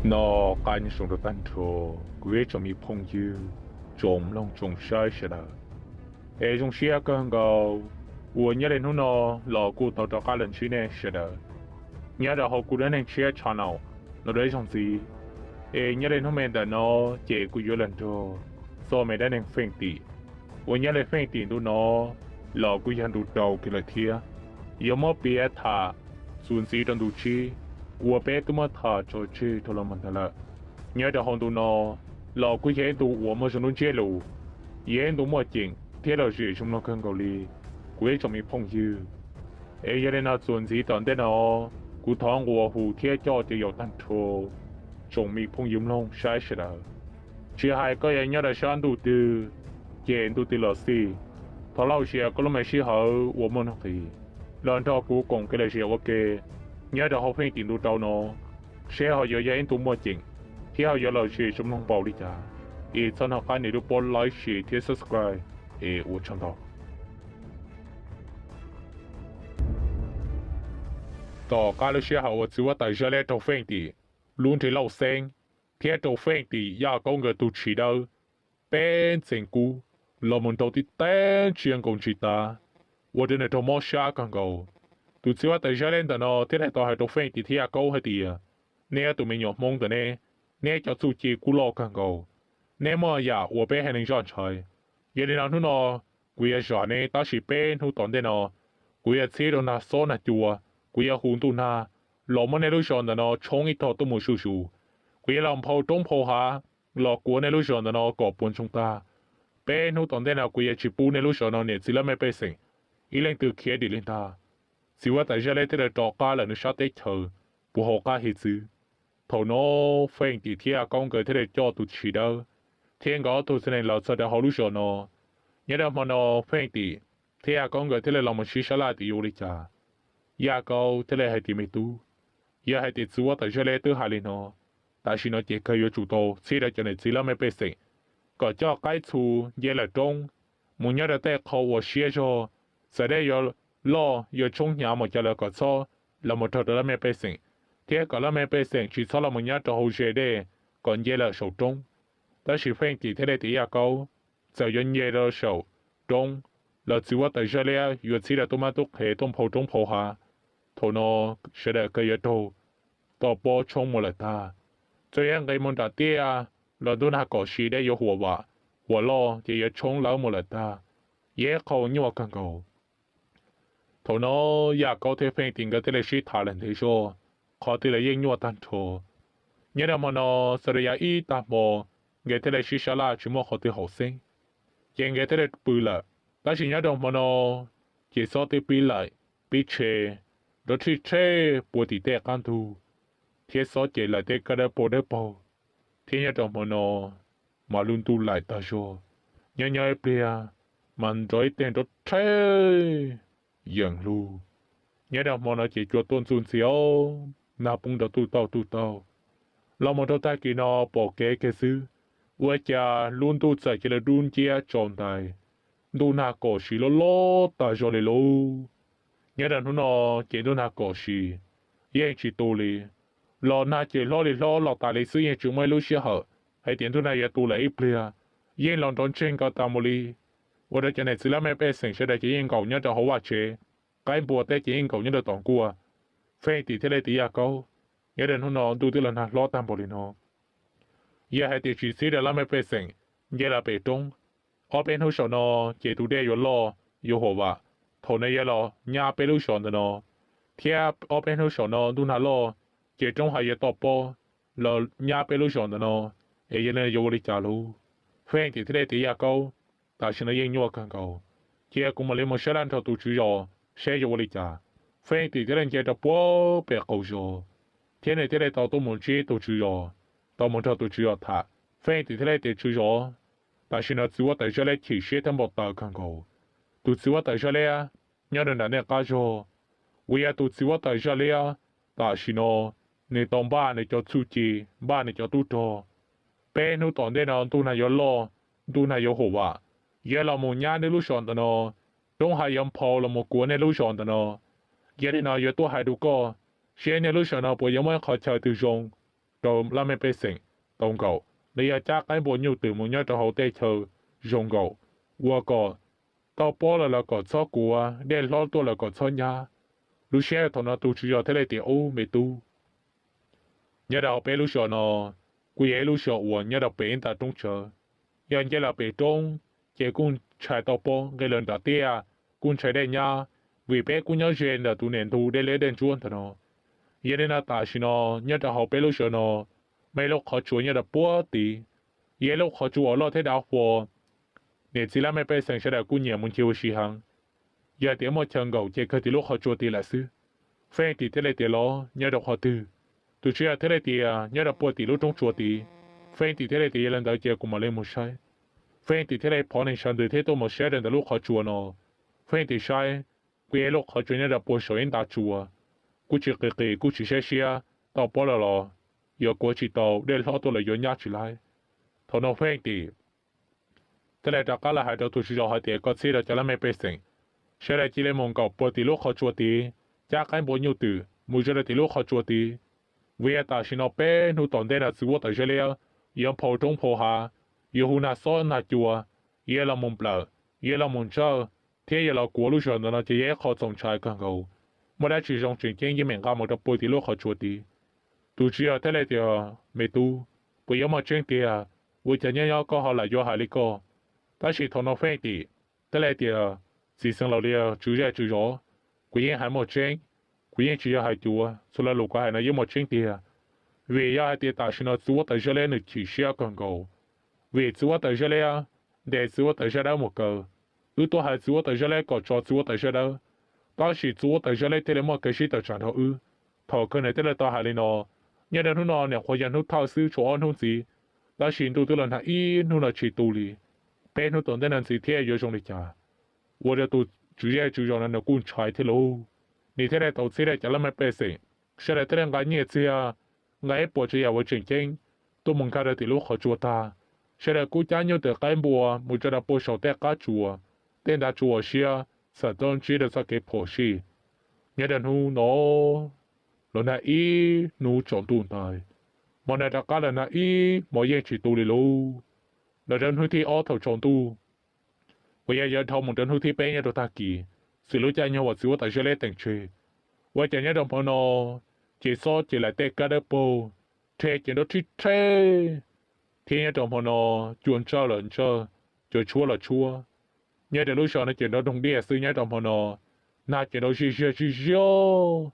Noj qab nyob zoo rau tag nrho kuv ib tsoom me phooj ywg, tsoom mloog tsoom saib sawv daws. Es zoo siab kawg nkaus uas nyob li hnub no los kuj tau rov qab los ntsib nej sawv daws nyob rau hauv kuv dab neeg tshiab channel no dua ib zaug ntxiv. Es nyob li hnub me ntawm no ces kuv yuav los nrog txog me dab neeg Feej Tim, uas nyob li Feej Tim ntu no los kuj yog ntu rau kiag lawm thiab. Yuav muab piav tham txuas ntxiv rau ntu tsib uas peb twb muab tham tso tseg dhau los mus ntag lawm. Nyob rau hauv ntu no los kuj yog ib ntu uas muaj zoo lub ntsiab lus, yog ib ntu muaj ceem thiab lom zem zoo mloog kawg nkaus li kuv ib tsoom me phooj ywg. Es yog li no txuas ntxiv tom ntej no, kuv thov nqua hu thiab coj caw yaum tag nrho tsoom me phooj ywg mloog saib sawv daws, tsis hais koj yuav nyob rau sab ntuj twg ces ntuj twg los xij, thov lauj zias koj lub me sij hawm uas muaj nuj nqis los nrog kuv koom kev lom zem ua ke nyob rau hauv Feej Tim ntu rau no, seb ho yuav yog ib ntu muaj ceem thiab ho yuav lom zem zoo mloog npaum li cas. Es txhob hnov qab nias lub pob like, share thiab subscribe. Es ua tsaug ntau. Tom qab lub sij hawm uas txiv huab tais Zaj Liab raug Feej Tim lub nrig lauj xeeb thiab raug Feej Tim Yaj Kaub nkawd tus tshis dawb peb ntxeev kub los mus nrau tib teb ntsia nkaus ntsis tav, ua rau nws raug mob sab kawg nkaus. Tus txiv huab tais Zaj Liab ntawm no thiaj li tau hais rau Feej Tim thiab Yaj Kaub hais tias, neb ob tug me nyuam Hmoob ntawm neb, neb cov txuj ci kuj loj kawg nkaus, neb muaj yam uas peb haiv neeg zaj ntshai. Yog li no hnub no kuv yuav zam neb, tab sis peb hnub tom ntej no kuv yuav txhib rau nag xob nag cua, kuv yuav hu ntuj nag los muab nej lub zos ntawm no tshoob ib tog tuaj mus zuj zus. Kuv yuav los nphau roob nphau hav los kuav nej lub zos ntawm no kom puas ntsoog tag. Peb hnub tom ntej no kuv yuav tsis pub nej lub zos no niam txiv laj mej pej xeem ib leej twg khiav dim li ntag. Txiv huab tais Zaj Liab thiaj li rov qab lawm nws sab teb chaws puag hauv qab hiav txwv. Thaum no Feej Tim thiab Yaj Kaub nkawd thiaj li coj tus tshis dawb thiab nkawd ob tug txiv nees los txog rau hauv lub zos no. Nyob rau hmo no Feej Tim thiab Yaj Kaub nkawd thiaj li los mus sib sab laj tias yuav ua li cas. Yaj Kaub thiaj li hais tias, me tub, yog hais tias txiv huab tais Zaj Liab twb hais li no, tam sim no ces kawg yuav tsum tau txhib rau cov niam txiv laj mej pej xeem kom coj qaib txhu nce lawm roob mus nyob rau tej qhov uas siab zog, txawm dej yuav loj yuav tshoob hnyav mus cas los kom txhob los mus raug rau laj mej pej xeem, thiab kom laj mej pej xeem tsis txhob los mus nyob rau hauv ze dej, kom nce lawm saum roob. Tab sis Feej Tim thiaj li tias, Yaj Kaub, txawm yuav nce rau saum roob los txiv huab tais Zaj Liab yuav txhib rau tub mab tub qhe tuaj nphau roob nphau hav. Thaum no sawv daws kawg yuav raug toj pob tshoob mus lawm tag. Txawm yuav nqis mus nram tiaj los ntuj nag kom siv dej yuav huam vam huam loj ces yuav tshoob lawv mus lawm tag. Yog ib qho nyuaj kawg nkaus. Thaum no Yaj Kaub thiab Feej Tim nkawd thiaj li sib tham lawm ntev zog, qhov twg los yeej nyuaj tag nrho. Nyob rau hmo no, txog rau yav ib tag hmo, nkawd thiaj li sib sab laj tsis muaj qhov twg haum xeeb, ces nkawd thiaj li pw lawm. Tab sis nyob rau hmo no ces xob twb pib laim pib tshe, nrov rhij rhej puag tim tej qab ntug, thiab xob ces laim tej kab dawb paug dawb paug, thiab nyob rau hmo no mas lub ntuj laim tag zog, nyob nyob ib pliag mas nrov ib teg nrov rhej yees lug. Nyob rau hmo no ces cua tuaj ntxuj ntxiag, nag poob nrov tuj tauj tuj tauj. Los mus rau tag kis no pom kev kiag xwb, ua cas lub ntuj txawm cia li dub nciab tsaus ntais, ntuj nag kom siv loj loj tag zog li lauj. Nyob rau hnub no ces ntuj nag kom siv yeej tsis tu li, los nag ces hlob li hlob los tas li xwb, yeej tsis muaj ib lub sij hawm hais tias ntuj nag yuav tu lawm ib pliag, yeej los nrov ntseeg nkaus tas mus li. Ua rau cov niam txiv laj mej pej xeem sawv daws ces yeej nkaum nyob rau hauv vaj tsev, qaib npua tej ces yeej nkaum nyob rau tom nkuaj. Feej Tim thiaj li tias, Yaj Kaub, nyob rau hnub no ntuj twb los nag hlob tag npaum li no, yog hais tias tsis txhib rau laj mej pej xeem nce los pem roob, ob peb hnub saum no ces tus dej yuav loj yuav huam vam, thaum no yuav los nyab peb lub zos ntawm no, thiab ob peb hnub saum no ntuj nag loj ces roob hav yuav toj pob los nyab peb lub zos ntawm no, es yog li yuav ua li cas lauj? Feej Tim thiaj li tias, Yaj Kaub, tam sim no yeej nyuaj kawg nkaus, cia kuv mam li mus sab laj nrog tus tswv zos seb yuav ua li cas. Feej Tim thiaj li nce rau puag pem qaum zos, thiab nws thiaj li tau tuaj mus ntsib tus tswv zos, tau mus nrog tus tswv zos tham. Feej Tim thiaj li tias, Tswv zos, tam sim no txiv huab tais Zaj Liab chim siab thiab npau taws kawg nkaus. Tus txiv huab tais Zaj Liab nyob rau nram nej qab zog, uas yog tus txiv huab tais Zaj Liab tam sim no nws tau npaj nws cov txuj ci, npaj nws cov tub rog. Peb hnub tom ntej no ntuj nag yuav loj, ntuj nag yuav huam vam, yuav los mus nyab nej lub zos ntawm no, roob hav yuav nphau los mus kuav nej lub zos ntawm no. Yog li no yuav tuaj hais rau koj, seb nej lub zos no puas yuav muaj ib qhov chaw twg zoo rau laj mej pej xeem tau nkaum, los yog cab qaib npua nyuj twm mus nyob rau hauv tej chaw zoo nkaum, ua kom tau pob los los kom txhob kuav, dej hlob tuaj los kom txhob nyab. Lub sij hawm thaum no tus tswv zos thiaj li tias, Ub me tub, nyob rau hauv peb lub zos no, kuj yog ib lub zos uas nyob rau pem ib nta roob tsawv. Yog nce los pem roob ces kuj ntshai tau pob, nqis los nram tiaj kuj ntshai dej nyab, vim peb kuj nyob ze ntawm tus niam ntug dej liab dej ntsuab ntawm no. Yog li no tam sim no nyob rau hauv peb lub zos no, muaj ib lub qhov tsua nyob rau puag tid, yog ib lub qhov tsua uas loj thiab dav huas. Niam txiv laj mej pej xeem sawv daws kuj nyiam mus ncig ua si heev. Yog tias muaj chaw nkaum ces kawg tim lub qhov tsua tid lawm xwb. Feej Tim thiaj li tias, Los nyob rau qhov twg? Tus tswv yawg thiaj li tias, Nyob rau puag tim lub roob tsua tid. Feej Tim thiaj li tias, Yog li ntawd ces kuv mam li mus saib. Feej Tim thiaj li phov nees sawv ntws thiab tuaj mus saib rau ntawm lub qhov tsua no. Feej Tim saib, kuj yog ib lub qhov tsua nyob rau puag saum ib nta tsua, kuj tsis qis qis kuj tsis siab siab, tau pob los los yuav kuav tsis tau, dej hlob tuaj los yuav nyab tsis laib. Thaum no Feej Tim thiaj li rov qab los hais rau tus tswv zos hais tias, Koj txhib rau cov laj mej pej xeem sawv daws cia li mus nkaum puag tim lub qhov tsua tid, cab qaib npua nyuj twm mus txog rau tim lub qhov tsua tid. Vim yog tam sim no peb hnub tom ntej no txiv huab tais zaj liab yuav nphau roob nphau hav, yuav hu nag xob nag cua, yuav los mus nplawm, yuav los mus ntsawj, thiab yuav los kuav lub zos ntawm no ces yog ib qho txaus ntshai kawg nkaus. Muaj dab tsi zoo tseem ceeb yeej meem nqa mus rau puag tim lub qhov tsua tid. Tus tswv yawg thiaj li tias, Me tub, puas yuav muaj tseeb tiag? Ua cas nyob nyob koj ho lam yuav hais li koj? Tab sis thaum no Feej Tim thiaj li tias, Txiv xeev laus li tswv zej tswv zos, kuv yeej hais muaj tseeb, kuv yeej tsis yog hais cuav, txhua lo lus kuv hais no yeej muaj tseeb tiag. Vim yog hais tias tam sim no txiv huab tais zaj liab nws chim siab kawg nkaus. Vim txiv huab tais zaj liab, ntes txiv huab tais zaj dawb mus kaw. Wb tuaj hais txiv huab tais zaj liab kom tso txiv huab tais zaj dawb, tab sis txiv huab tais zaj liab thiaj li muaj kev sib tawm tsam nrog wb. Thaum kawg nws thiaj li tau hais li no. Nyob rau hnub no nyuam qhuav yog hnub thawj xwb, tshuav ob hnub ntxiv, tab sis ntuj twb los nag ib hnub no tsis tu li. Peb hnub tom ntej no ntxiv thiab yuav zoo li cas? Ua rau tus tswv zej tswv zos no nws kuj ntshai thiab lauj. Nws thiaj li tau txhib rau cov laj mej pej xeem, sawv daws thiaj li nqa nyiaj txiag, nqa ib puas tsav yam uas tseem ceeb tuaj mus nkag rau tim lub qhov tsua tag. Sawv daws kuj cab nyuj twm qaib npua mus tso rau puag saum tej qab tsua, tej ntav tsua uas siab, xam txoj ntsib rau txoj kev phom sij. Nyob rau hnub no los nag ib hnub tsaus ntuj ntais, hmo no rov qab los nag ib hmos yeej tsis tu li lauj. Los rau hnub thib ob thaum tsaus ntuj, uas yog yuav dhau mus rau hnub thib peb nyob rau tag kis, txwm lub caij nyoog uas txiv huab tais zaj liab teem tseg, ua cas nyob rau hmo no ces xob ces laim tej kab dawb paug, rhe ces nrov rhib rhe, thiab nyob rau hmo no cua ntsawj los ntsawj, cua tshuab los tshuab. Nyob rau lub zos no ces nrov nroog diaj xwb, nyob rau hmo no nag ces nrov zij ziag zij ziag,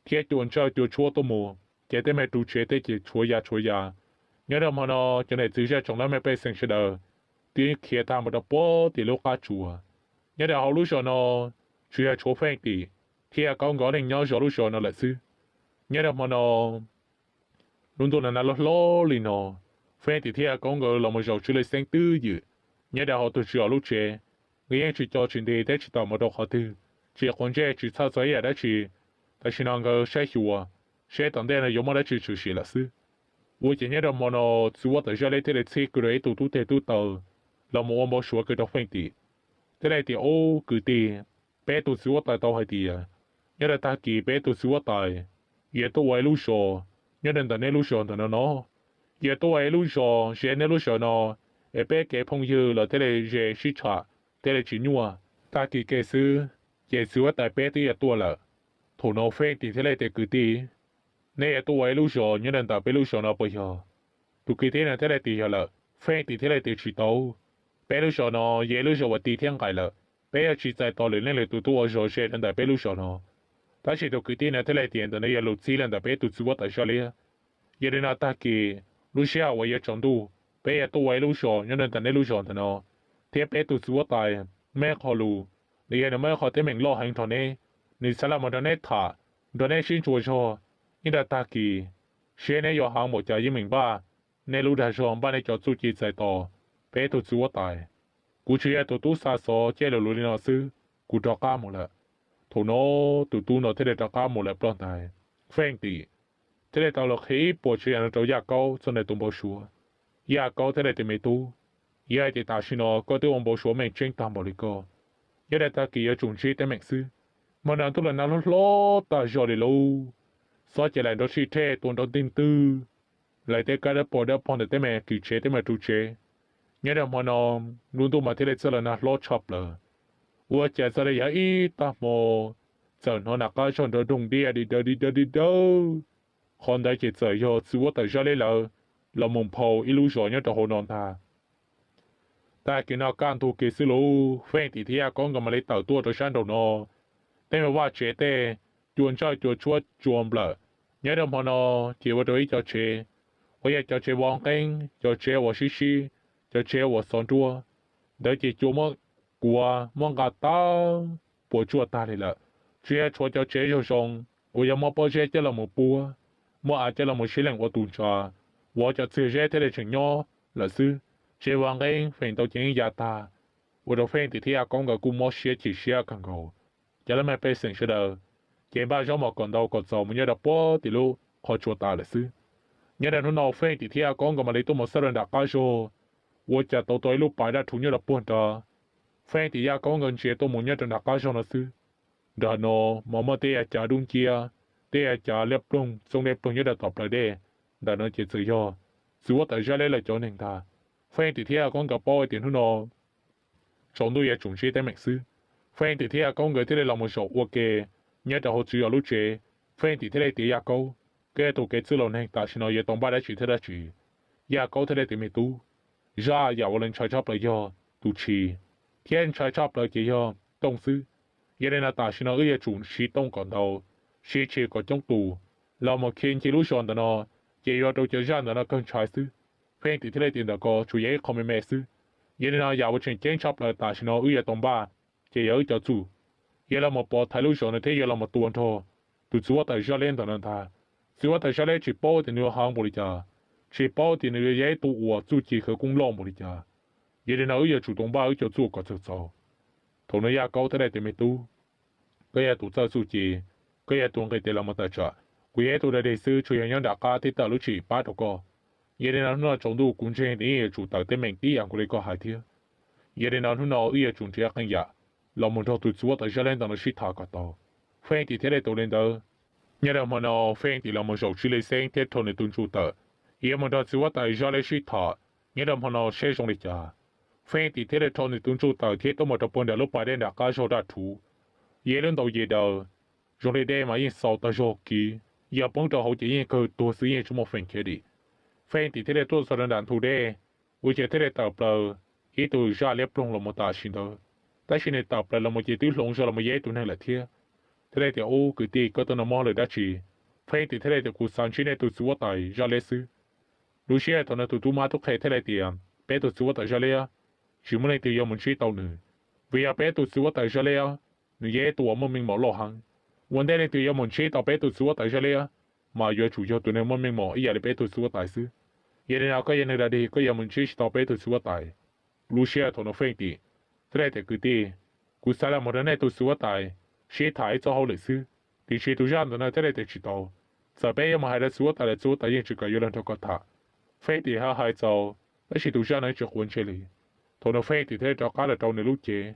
thiab cua ntsawj cua tshuab tuaj mus, ces tej me ru tsev tej ces tshuav ya tshuav ya. Nyob rau hmo no cov niam txiv zej tsoom laj mej pej xeem sawv daws twb khiav tag mus rau puag tim lub qab tsua. Nyob rau hauv lub zos no tsuas yog tshuav Feej Tim thiab Kaub nkawd ob leeg nyob zov lub zos no lawm xwb. Nyob rau hmo no lub ntuj los nag loj hlob li no, Feej Tim thiab Kaub nkawd los mus zaum tswv lej xeeb twb ywm nyob rau hauv tus tswv zos lub tsev. Nkawd yeej tsis co tsis nti thiab tsis tawm mus rau qhov twg, tsis quav ntsej tsis txhawj txog ib yam dab tsi. Tam sim no nkawd saib xyuas, saib tom ntej no yuav muaj dab tsi tshwm sim lawm xwb. Ua ces nyob rau hmo no txiv huab tais zaj liab thiaj li txhib kiag rau ib tug tub teg tub taw los mus ua npau suav kiag rau Feej Tim. Thiaj li tias, Ub kwv tij, peb tus txiv huab tais tau hais tias nyob rau tag kis peb tus txiv huab tais yuav tuaj ua ib lub zos nyob rau ntawm neb lub zos ntawm no no. Yuav tuaj ua ib lub zos ze neb lub zos no, es peb kev phooj ywg los thiaj li ze sib tsham, thiaj li tsis nyuaj. Tag kis kiag xwb ces txiv huab tais peb twb yuav tuaj lawm. Thaum no Feej Tim thiaj li tias, Kwv tij, neb yuav tuaj ua ib lub zos nyob rau ntawm peb lub zos no puas yog? Tus kwv tij no thiaj li tias, Yog lawm. Feej Tim thiaj li tias, Tsis tau. Peb lub zos no yog ib lub zos uas ti thiab nqaim lawm, peb yuav tsis txais tos lwm leej lwm tus tuaj ua zos ze rau ntawm peb lub zos no. Tab sis tus kwv tij no thiaj li tias, Ntawm no yog lus txib los ntawm peb tus txiv huab tais zaj liab. Yog li no tag kis lub sij hawm uas yuav tsaus ntuj peb yuav tuaj ua ib lub zos nyob rau ntawm neb lub zos ntawm no, thiab peb tus txiv huab tais muaj ib qho lus, nws yog nws muaj ib qho teeb meem loj heev nrog neb, nws xav los mus nrog neb tham, nrog neb sib ntsuas zog. Nyob rau tag kis, seb neb yuav heev npaum cas yeej meem npaj neb lub dag zog, npaj neb cov txuj ci txais tos peb tus txiv huab tais. Kuv tsuas yog tus tub xa xov caij lus lus li no xwb, kuv rov qab mus lawm. Thaum no tus tub no thiaj li rov qab mus lawm ploj ntais. Feej Tim thiaj li tau los qhia ib puas tsav yam no rau Yaj Kaub txog nws tus npau suav. Yaj Kaub thiaj li tias, Me tub, yog hais tias tam sim no koj twb ua npau suav meej tseeb tag npaum li koj, nyob rau tag kis yuav tsum ntsib teeb meem xwb. Hmo no ntuj los nag hlob hlob tag zog li lauj, xob ces laim nrov sib rhe tua nrov ntig ntwg, lawv tej kab dawb paug dawb paug ntawm tej me kis tsev tej me ru tsev. Nyob rau hmo no lub ntuj mas thiaj li txawj los nag hlob tshaj plaws. Ua cas txawm li yog ib tag hmo txawm hnov nram qab zog nrov nroog ntiaj di daw di daw di daw. Qhov ntawd ces txawm yog txiv huab tais Zaj Liab lawv los mus nphau ib lub zos nyob rau hauv no ntag. Tag kis no kaj ntug kev xwb lauj, Feej Tim thiab Yaj Kaub nkawd mam li tawm tuaj rau sab nraum no. Tej me vaj tsev tej cua ntsawj cua tshuab cua nplawm. Nyob rau hmo no ces ua rau ib co tsev uas yog cov tsev vov nqeeb, cov tsev uas sib sib, cov tsev uas xov nruab, ntawd ces cua muab kuav muab nqa tawg puas tsuaj tag li lawm. Tsuas yog tshuav cov tsev zoo zoo uas yog muab pob zeb coj los mus puab, muab av coj los mus sib leem ua tus ntsa, vov cov txiag zeb thiaj li tseem nyob lawm xwb. Tsev vov nqeeb feem ntau ces yeej ya tag, ua rau Feej Tim thiab Yaj Kaub nkawd kuj mob siab chim siab kawg nkaus. Cov laj mej pej xeem sawv daws ces npaj zaub mov kom ntau kom txaus mus nyob rau puag tim lub qhov tsua tas lawm xwb. Nyob rau hnub no Feej Tim thiab Yaj Kaub nkawd mam li tuaj mus xauj rau nram qab zog, ua cas tau tau ib lub pas daj rhuv nyob rau puag nrad. Feej Tim Yaj Kaub nkawd ntsia tuaj mus nyob rau nram qab zog no xwb, nram no mas muaj tej yav cav dub nciab, tej yav cav liab ploog txooj liab ploog nyob rau tom plawv dej. Ntawm no ces txawm yog txiv huab tais Zaj Liab lawv cov neeg ntag. Feej Tim thiab Yaj Kaub nkawd paub hais tias hnub no tsaus ntuj yuav tsum ntsib teeb meem xwb. Feej Tim thiab Yaj Kaub nkawd thiaj li los mus zaum ua ke nyob rau hauv tswv zos lub tsev. Feej Tim thiaj li tias, Yaj Kaub, koj yog tus kev txwj laus neeg, tam sim no yuav tau npaj dab tsi thiab dab tsi? Yaj Kaub thiaj li tias, me tub, zaj yam uas lawv ntshai tshaj plaws yog tus tshis, thiab ntshai tshaj plaws ces yog tooj xwb. Yog li no tam sim no wb yuav tsum siv tooj kom ntau, siv tshis kom coob tus, los mus khi nce lub zos ntawm no, ces yuav rau cov zaj ntawm no kawg ntshai xwb. Feej Tim thiaj li tias, ntawm ko tsuas yog ib qho me me xwb. Yog li no yam uas tseem ceeb tshaj plaws tam sim no wb yuav tau npaj, ces yog wb cov txuj, yuav los mus pov thaiv lub zos no thiab yuav los mus tua nrog tus txiv huab tais Zaj Liab ntawm no ntag. Txiv huab tais Zaj Liab tsis paub tias nws yuav heev npaum li cas, tsis paub tias nws yuav yog ib tug uas txuj ci khawv koob loj npaum li cas. Yog li no wb yuav tsum tau npaj wb cov txuj kom txaus txaus. Thaum no Yaj Kaub thiaj li tias, me tub, koj yog tus txawj txuj ci, koj yog tus nqis tes los mus tawm tsam, kuv yog ib tug da dig xwb, tsuas yog nyob nram qab thiab tawm lub tshim pab rau koj. Yog li no hnub no tsaus ntuj kuv ntseeg tias yeej yuav tsum tawm teeb meem tib yam nkaus li koj hais thiab. Yog li no hnub no wb yuav tsum nrhiav qee yam los mus nrog tus txiv huab tais Zaj Liab ntawm no sib tham kom tau. Feej Tim thiaj li tau li ntawd. Nyob rau hmo no Feej Tim los mus zaum tsib li xeeb thiab rho nws tus ntsuj tawm, yuav mus nrog txiv huab tais Zaj Liab sib tham nyob rau hmo no seb zoo li cas. Feej Tim thiaj li rho nws tus ntsuj tawm thiab tuaj mus rau puag nram lub pas dej nram qab zog daj rhuv. Yog ib lub ntaus yim daws, zoo li dej mas yeej xaus tag zog kiv, yog poob rau hauv ces yeej kawg tuag xwb, yeej tsis muaj feem khiav dim. Feej Tim thiaj li tuaj txog rau nram ntug dej, ua ciav thiaj li tawm plaws ib tug zaj liab ploog los mus tam sim ntawd. Tab sis nws tawm plaws los mus ces twb hloov zog los mus yog ib tug neeg lawm thiab. Thiaj li tias, ub kwv tij, koj tuaj no muaj hauj lwm dab tsi? Feej Tim thiaj li tias, kuv xav ntsib nej tus txiv huab tais Zaj Liab xwb. Lub sij hawm thaum no tus tub mab tub qhe thiaj li tias, peb tus txiv huab tais Zaj Liab tsis muaj leej twg yuav mus ntsib tau nws, vim yog peb tus txiv huab tais Zaj Liab nws yog ib tug uas muaj meej mom loj heev. Ua ntej leej twg yuav mus ntsib tau peb tus txiv huab tais Zaj Liab mas yuav tsum yog tus neeg muaj meej mom ib yam li peb tus txiv huab tais xwb. Yog li no koj yog neeg da dig, koj yuav mus ntsib tsis tau peb tus txiv huab tais. Lub sij hawm thaum no Feej Tim thiaj li tias, kwv tij, kuv xav los mus nrog nej tus txiv huab tais sib tham ib txoj hauj lwm xwb, tiam sis tus zaj ntawm no thiaj li tias tsis tau. Txawm peb yuav mus hais rau txiv huab tais los txiv huab tais yeej tsis kam yuav los nrog koj tham. Feej Tim haj hais txaus, tab sis tus zaj no tsis quav ntsej li. Thaum no Feej Tim thiaj li rov qab los rau nws lub cev.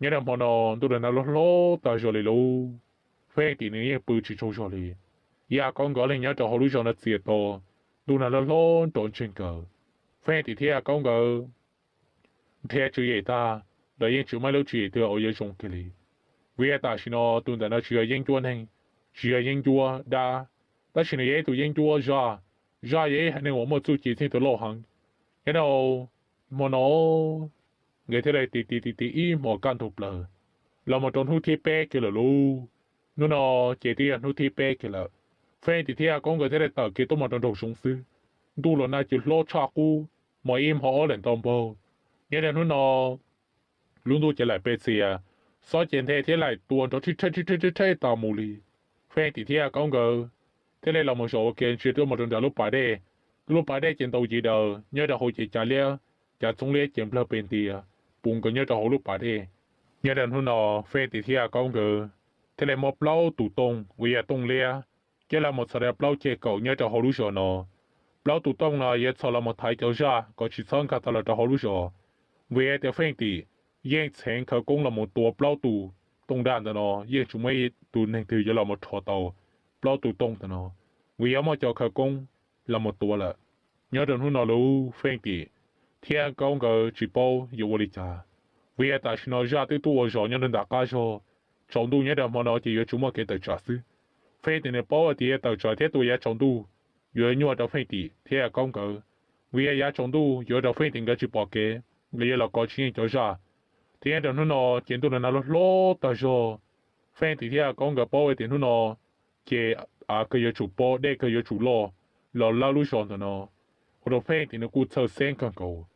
Nyob rau hmo no ntuj los nag loj hlob tag zog li lauj. Feej Tim nws yeej pw tsis tsaug zog li. Yaj Kaub nkawd leej nyob rau hauv lub zos no txias to, ntuj nag loj hlob nrov ntseg kawg. Feej Tim thiab Yaj Kaub nkawd nrhiav tswv yim tag los yeej tsis muaj ib lub tswv yim twg uas yuav zoo kiag li. Vim yog tam sim no tus ntawm no tsis yog yeeb ncuab neeg, tsis yog yeeb ncuab dab, tab sis nws yog ib tug yeeb ncuab zaj. Zaj yog ib haiv neeg uas muaj txuj ci txheej tus loj heev. Nyob rau hmo no nkawd thiaj li tiv tiv tiv ib hmos kaj ntug plaws los mus rau hnub thib peb kiag lawm lauj. Hnub no ces twb yog hnub thib peb kiag lawm. Feej Tim thiab Yaj Kaub nkawd thiaj li tawm kev tuaj mus rau nraum zoov xwb. Ntuj los nag ces hlob tshaj qub, mas ib hmos ob lawm ntau npaug. Nyob rau hnub no lub ntuj ces laim pes txias, xob ces nthe thiab laim tua nrov rhib rheb rhib rheb rhib rheb tas mus li. Feej Tim thiab Yaj Kaub nkawd thiaj li los mus zaum ua ke ntsia tuaj mus rau nram lub pas dej. Lub pas dej ces ntaus yiv daws, nyob rau hauv ces cav liab, cav txoob liab ces nplawg pes ntias puv nkaus nyob rau hauv lub pas dej. Nyob rau hnub no Feej Tim thiab Yaj Kaub nkawd thiaj li muab plaub tus tooj uas yog tooj liab coj los mus txhos rau plaub ceg kaum nyob rau hauv lub zos no. Plaub tus tooj no yuav txhos los mus thaiv cov zaj kom tsis txhob nkag tau los rau hauv lub zos. Vim hais tias Feej Tim yeej txheev khawv koob los mus tua plaub tus tooj daj ntawm no, yeej tsis muaj ib tus neeg twg yuav los mus rho tau plaub tus tooj ntawm no, vim yog muaj cov khawv koob los mus tua lawm. Nyob rau hnub no lub Feej Tim thiab Kaub nkawd tsis paub yuav ua li cas, vim yog tam sim no zaj twb tuaj ua zog nyob rau nram qab zog, tsaus ntuj nyob rau hmo no ces yuav tsum muaj kev tawm tsam xwb. Feej Tim nws paub hais tias tawm tsam thiab tua yav tsaus ntuj yuav nyuaj rau Feej Tim thiab Kaub nkawd, vim yog yav tsaus ntuj yuav rau Feej Tim nkawd tsis pom kev, nkawd yuav los kov tsis yeej cov zaj. Thiab nyob rau hnub no ces ntuj los nag loj hlob tag zog, Feej Tim thiab Kaub nkawd paub hais tias hnub no ces av kawg yuav tsum pob, dej kawg yuav tsum loj, los lawb lub zos ntawm no, ua rau Feej Tim nws kuj txhawj xeeb kawg nkaus.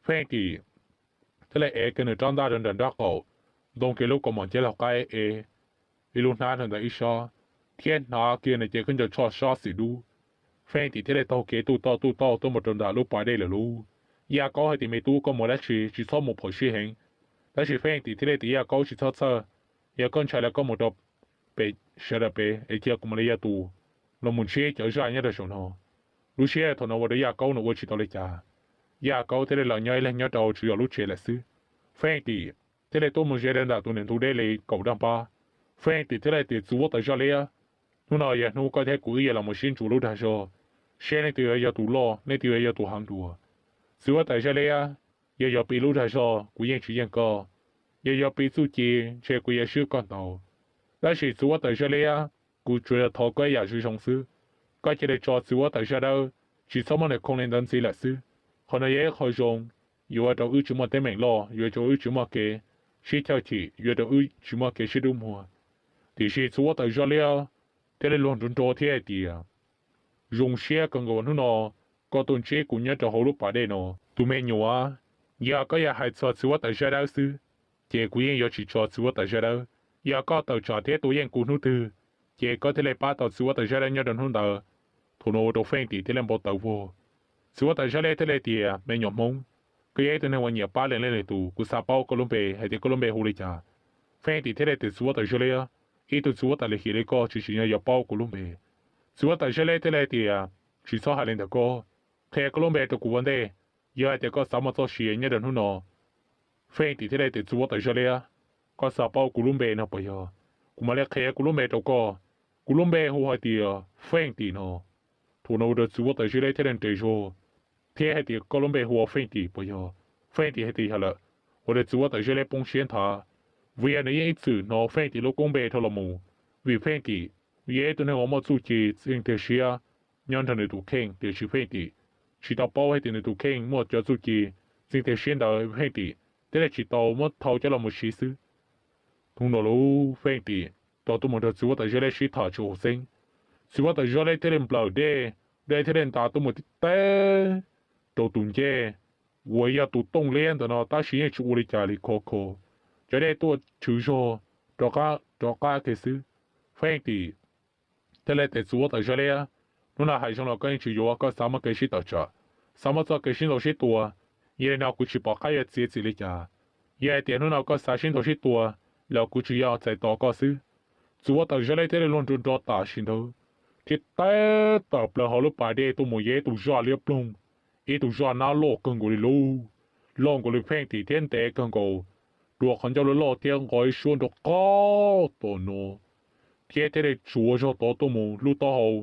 Feej Tim thiaj li ev kiag nws rab ntaj rau nram nraub qaum, ntoo kiag lub kaus mom nceb laug qaib ev ib lub hnab rau ntawm ib sab, thiab hnav kiag nws cev khaub ncaws tshoj sab xim dub. Feej Tim thiaj li taug kev tuj tauj tuj tauj tuaj mus rau nram lub pas dej lawm lauj. Yaj Kaub hais tias, me tub, koj mus dab tsi, tsis txhob mus phom sij heev. Tab sis Feej Tim thiaj li tias, Yaj Kaub, tsis txhob txhawj, yog koj ntshai los koj mus rau pem sawv daws pem es cia kuv mam li yog tus los mus ntsib cov zaj nyob rau saum no. Lub sij hawm thaum no ua rau Yaj Kaub nws ua tsis tau li cas, Yaj Kaub thiaj li los nyob ib leeg nyob rau tsuas yog lub tsev lawm xwb. Feej Tim thiaj li tuaj mus ze rau ntawm tus niam ntug dej li kaum daj npab. Feej Tim thiaj li tias, txiv huab tais Zaj Liab, hnub no yog hnub koj thiab kuv wb yuav los mus sib ntsuas lub dag zog, seb leej twg yuav yog tus loj, leej twg yuav yog tus heev dua. Txiv huab tais Zaj Liab, yog yog pib lub dag zog kuv yeej tsis yeej koj, yog yog pib txuj ci ntshe kuv yuav swb koj ntau. Tab sis txiv huab tais Zaj Liab, kuv tsuas yog thov koj ib yam zoo zoo xwb, koj cia li tso txiv huab tais Zaj Dawb, tsis txhob muab nws khoo li ntawd ntxiv lawm xwb. Qhov no yog ib qho zoo, yuav ua rau wb tsis muaj teeb meem loj, yuav ua rau wb tsis muaj kev sib chawj chim, yuav ua rau wb tsis muaj kev sib dub muag. Tiam sis txiv huab tais Zaj Liab thiaj li luag nrov nrov thiab hais tias, zoo siab kawg nkaus hnub no koj tuaj ntsib kuv nyob rau hauv lub pas dej no. Tus me nyuam, yog koj yuav hais txog txiv huab tais Zaj Dawb xwb, ces kuv yeej yuav tsis tso txiv huab tais Zaj Dawb. Yog koj tawm tsam thiab tua yeej kuv hnub twg, ces koj thiaj li pab tau txiv huab tais Zaj Dawb nyob rau hnub ntawd. Thaum no ua rau Feej Tim thiaj li npau taws vog. Txiv huab tais Zaj Liab thiaj li tias, me nyuam Hmoob, koj yog ib tug neeg uas nyiam pab leej twg leej twg, kuv xav paub koj lub npe hais tias koj lub npe hu li cas. Feej Tim thiaj li tias, txiv huab tais Zaj Liab, ib tug txiv huab tais lim hiam li koj tsis tsim nyog yuav paub kuv lub npe. Txiv huab tais Zaj Liab thiaj li tias, tsis txhob hais li ntawd, koj qhia koj lub npe rau kuv ua ntej, yog hais tias koj xav muaj txoj sia nyob rau hnub no. Feej Tim thiaj li tias, txiv huab tais Zaj Liab, koj xav paub kuv lub npe no puas yog? Kuv mam li qhia kuv lub npe rau koj. Kuv lub npe hu hais tias Feej Tim no. Thaum no ua rau txiv huab tais Zaj Liab thiaj li nres zog thiab hais tias, koj lub npe hu ua Feej Tim puas yog? Feej Tim hais tias yog lawm. Ua rau txiv huab tais Zaj Liab poob siab nthav, vim yog nws yeej ib txwm hnov Feej Tim lub koob npe dhau los mus, vim Feej Tim yog ib tug neeg uas muaj txuj ci txheej tiag siab nyob nrog nws tus kheej, tiam sis Feej Tim tsis tau paub hais tias nws tus kheej muaj cov txuj ci txheej tiag siab ntawd. Feej Tim thiaj li tsis tau muab thau coj los mus siv xwb. Hnub no lub Feej Tim tau tuaj mus nrog txiv huab tais Zaj Liab sib tham tsis haum xeeb. Txiv huab tais Zaj Liab thiaj li nplawm dej, dej thiaj li ntas tuaj mus tib teb rau tus ncej uas yog tus tooj liab ntawm no, tab sis yeej tsis ua li cas li, khov kho. Cov dej tuaj tshwm zog rov qab rov qab kiag xwb. Feej Tim thiaj li tias, txiv huab tais Zaj Liab, hnub no hais zoo los koj yeej tsis yuav, koj xav muaj kev sib tawm tsam, xav muaj txoj kev sib ntaus sib tua. Yog li no kuv tsis pom qab yuav txiav txim li cas. Yog hais tias hnub no koj xav sib ntaus sib tua los kuv tsuas yog txais tos koj xwb. Txiv huab tais Zaj Liab thiaj li luag nrov nrov tam sim ntawd thiab tawm plaws hauv lub pas dej tuaj mus yog ib tug zaj liab ploog, ib tug zaj nab loj kawg nkaus li lub, loj nkaus li Feej Tim thiab ntev kawg nkaus, dua qhov ncauj loj loj thiab nqos ib suab nrov qab tom no, thiab thiaj li tsuav zog tod tuaj mus lub taub hau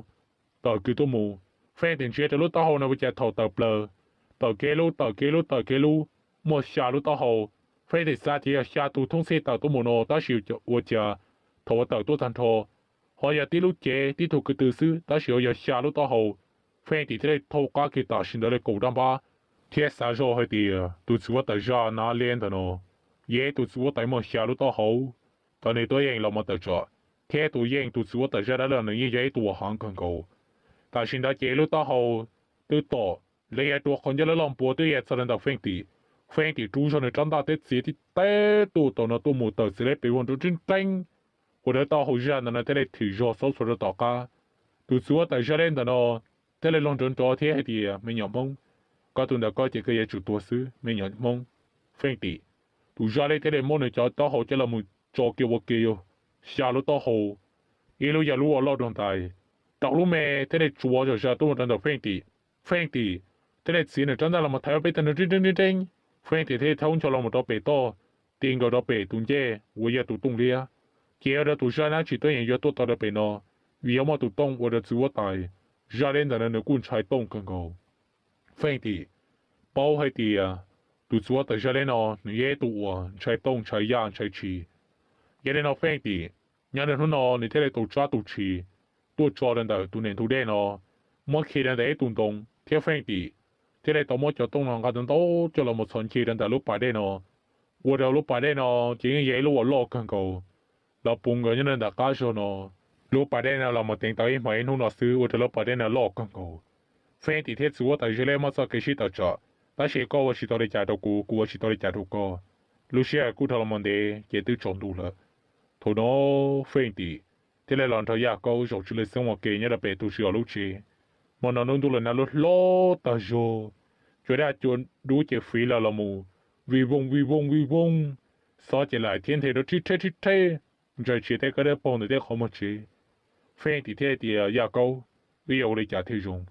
tawm kiag tuaj mus. Feej Tim ntsia rau lub taub hau no ua cas thaum tawm plaws, tawm kev lub, tawm kev lub, tawm kev lub, muaj xya lub taub hau. Feej Tim xav tias yog xya tus thoob txhij tawm tuaj mus no, tab sis ua cas thaum uas tawm tuaj tag nrho ho yog tib lub cev tib tug ko tw xwb, tab sis ho yog xya lub taub hau. Feej Tim thiaj li thau qab kiag tam sim ntawd li kaum rab npab thiab xav zog hais tias tus txiv huab tais Zaj Nab Liab ntawm no yog ib tus txiv huab tais muaj xya lub taub hau, tau nws tuaj yeej los mus tawm tsam, thiab tus yeej tus txiv huab tais Zaj Dawb los nws yeej yog ib tug uas heev kawg nkaus. Tam sim ntawd ces lub taub hau twb tom, los yog dua qhov ncauj loj loj npua twb ya txog rau ntawm Feej Tim. Feej Tim rub zog nws rab ntaj thiab txiav tib teb tuaj tom no tuaj mus tawm txiv liab pes vog nrov nreeb nreeb, ua rau taub hau zaj ntawm no thiaj li thim zog xob xuas rau tom qab. Tus txiv huab tais Zaj Liab ntawm no thiaj li luag nrov nrov thiab hais tias, me nyuam Hmoob, koj tus ntawm koj ces koj yuav tsum tuag xwb, me nyuam Hmoob. Feej Tim, tus Zaj Liab thiaj li muab nws cov taub hau coj los mus tso kiag ua ke yog xya lub taub hau, ib lub yog lub uas loj dua ntais, rau lub me thiaj li tsuav zom zaws tuaj mus rau ntawm Feej Tim. Feej Tim thiaj li txiav nws rab ntaj los mus thaiv peb tag nrho nreeb nreeb nreeb nreeb. Feej Tim thiaj li thaub ncho los mus rau pem toj, ti nkaus rau pem tus ncej uas yog tus tooj liab. Ces ua rau tus Zaj Nab tsis tuaj yeem yuav tuaj tau rau pem no, vim yog muaj tus tooj ua rau txiv huab tais Zaj liab ntawm no nws kuj ntshai tooj kawg nkaus. Feej Tim paub hais tias tus txiv huab tais zaj liab no nws yog ib tug uas ntshai tooj ntshai yaj ntshai tshis. Yog li no Feej Tim nyob rau hnub no nws thiaj li tau tsab tus tshis tuaj tso rau ntawm tus niam ntug dej no, muab khi rau ntawm ib tug ntoo thiab Feej Tim thiaj li tau muab cov tooj no nqa ntau ntau coj los mus txhos ncig rau ntawm lub pas dej no. Ua rau lub pas dej no ces yeej yog ib lub uas loj kawg nkaus los puv nkaus nyob rau ntawm qab zog no. Lub pas dej no los mus teev tau ib hmos ib hnub no xwb ua rau lub pas dej no loj kawg nkaus. Feej Tim thiab txiv huab tais zaj liab muaj txoj kev sib tawm tsam, tab sis koj ua tsis tau li cas rau kuv, kuv ua tsis tau li cas rau koj. Lub sij hawm kuj dhau los mus ntev ces twb tsaus ntuj lawm. Thaum no Feej Tim thiaj li los nrog Yaj Kaub zaum tsw lej xeeb ua ke nyob rau pem tus tsis os lub tsev. Hmo no lub ntuj los nag lub hlob tag zog, cua daj cua dub ces fiv los los mus vij vooj vij vooj vij vooj, xob ces laim thiab nthe rau rhib rheb rhib rheb, ntshai tshis tej kab dawb paug ntawm tej qhov muag tsev. Feej Tim thiaj li tias Yaj Kaub, wb yuav ua li cas thiaj zoo?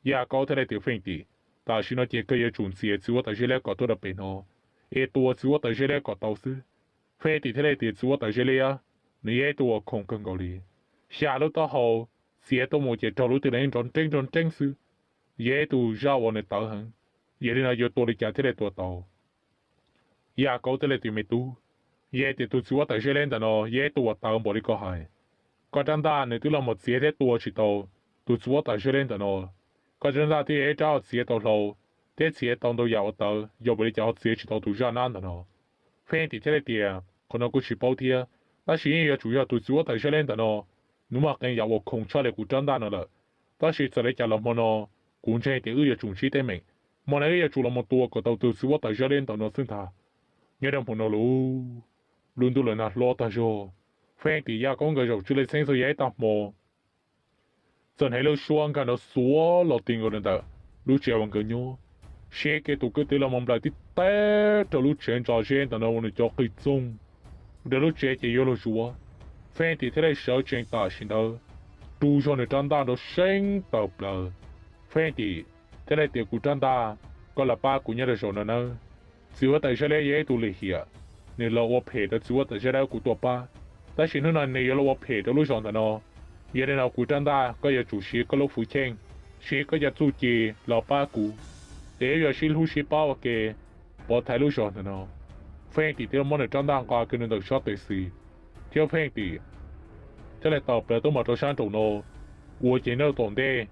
Yaj Kaub thiaj li tias Feej Tim, tam sim no ces koj yuav tsum ntxias txiv huab tais zaj liab kom tuaj rau pem no, es tua txiv huab tais zaj liab kom tau xwb. Feej Tim thiaj li tias txiv huab tais zaj liab, nws yog ib tug uas khoom kawg nkaus li. Xya lub taub hau txiav tuaj mus ces raug lub twg los nrov nreeb nrov nreeb xwb. Yog ib tug zaj uas nws tawv heev, yog li no yuav tua li cas thiaj li tua tau? Yaj Kaub thiaj li tias me tub, yog tias tus txiv huab tais zaj liab ntawm no yog ib tug uas tawv npaum li koj hais, koj rab ntaj nws twb los mus txiav thiab tua tsis tau tus txiv huab tais zaj liab ntawm no. Koj rab ntaj twb yog ib rab uas txiav tau hlau thiab txiav tau ntau yam uas tawv, yog ua li cas ho txiav tsis tau tus zaj nab ntawm no? Feej Tim thiaj li tias qhov no kuj tsis paub thiab, tab sis yeej yuav tsum yog tus txiv huab tais zaj liab ntawm no, nws muaj qee yam uas khoom tshaj li kuv rab ntaj no lawm. Tab sis txawm li cas los hmo no kuv ntseeg tias wb yuav tsum ntsib teeb meem. Hmo no wb yuav tsum los mus tua kom tau tus txiv huab tais zaj liab ntawm no xwb ntag. Nyob rau hmo no lub, lub ntuj los nag hlob tag zog, Feej Tim Yaj Kaub nkawd zaum tsw lej xeeb txog yog ib tag hmo, txawm hnov lub suab nkag nrov xuav los ti nkaus rau ntawm lub tsev uas nkawd nyob. Siv kiag tus kwv tw los mus nplawm tib teb rau lub tsev ntsa zeb ntawm no ua nws cov qis txoog, ua rau lub tsev ces yuav luag zuav. Feej Tim thiaj li sawv tsees tam sim ntawd, rub zog nws rab ntaj nrov seeb tawm plaws. Feej Tim thiaj li tias kuv rab ntaj, koj los pab kuv nyob rau zaum no nawb. Txiv huab tais zaj liab yog ib tug lim hiam, nws los ua phem rau txiv huab tais zaj liab kuv tuaj pab, tab sis hnub no nws yuav los ua phem rau lub zos ntawm no. Yog li no kuv rab ntaj koj yuav tsum siv koj lub hwj chim, siv koj cov txuj ci los pab kuv, es wb yuav sib hlub sib pab ua ke pov thaiv lub zos ntawm no. Feej Tim thiaj muab nws rab ntaj nqa kiag rau ntawm sab tes xis, thiab Feej Tim thiaj li tawm plaws tuaj mus rau sab nraum no, ua ces nyob tom ntej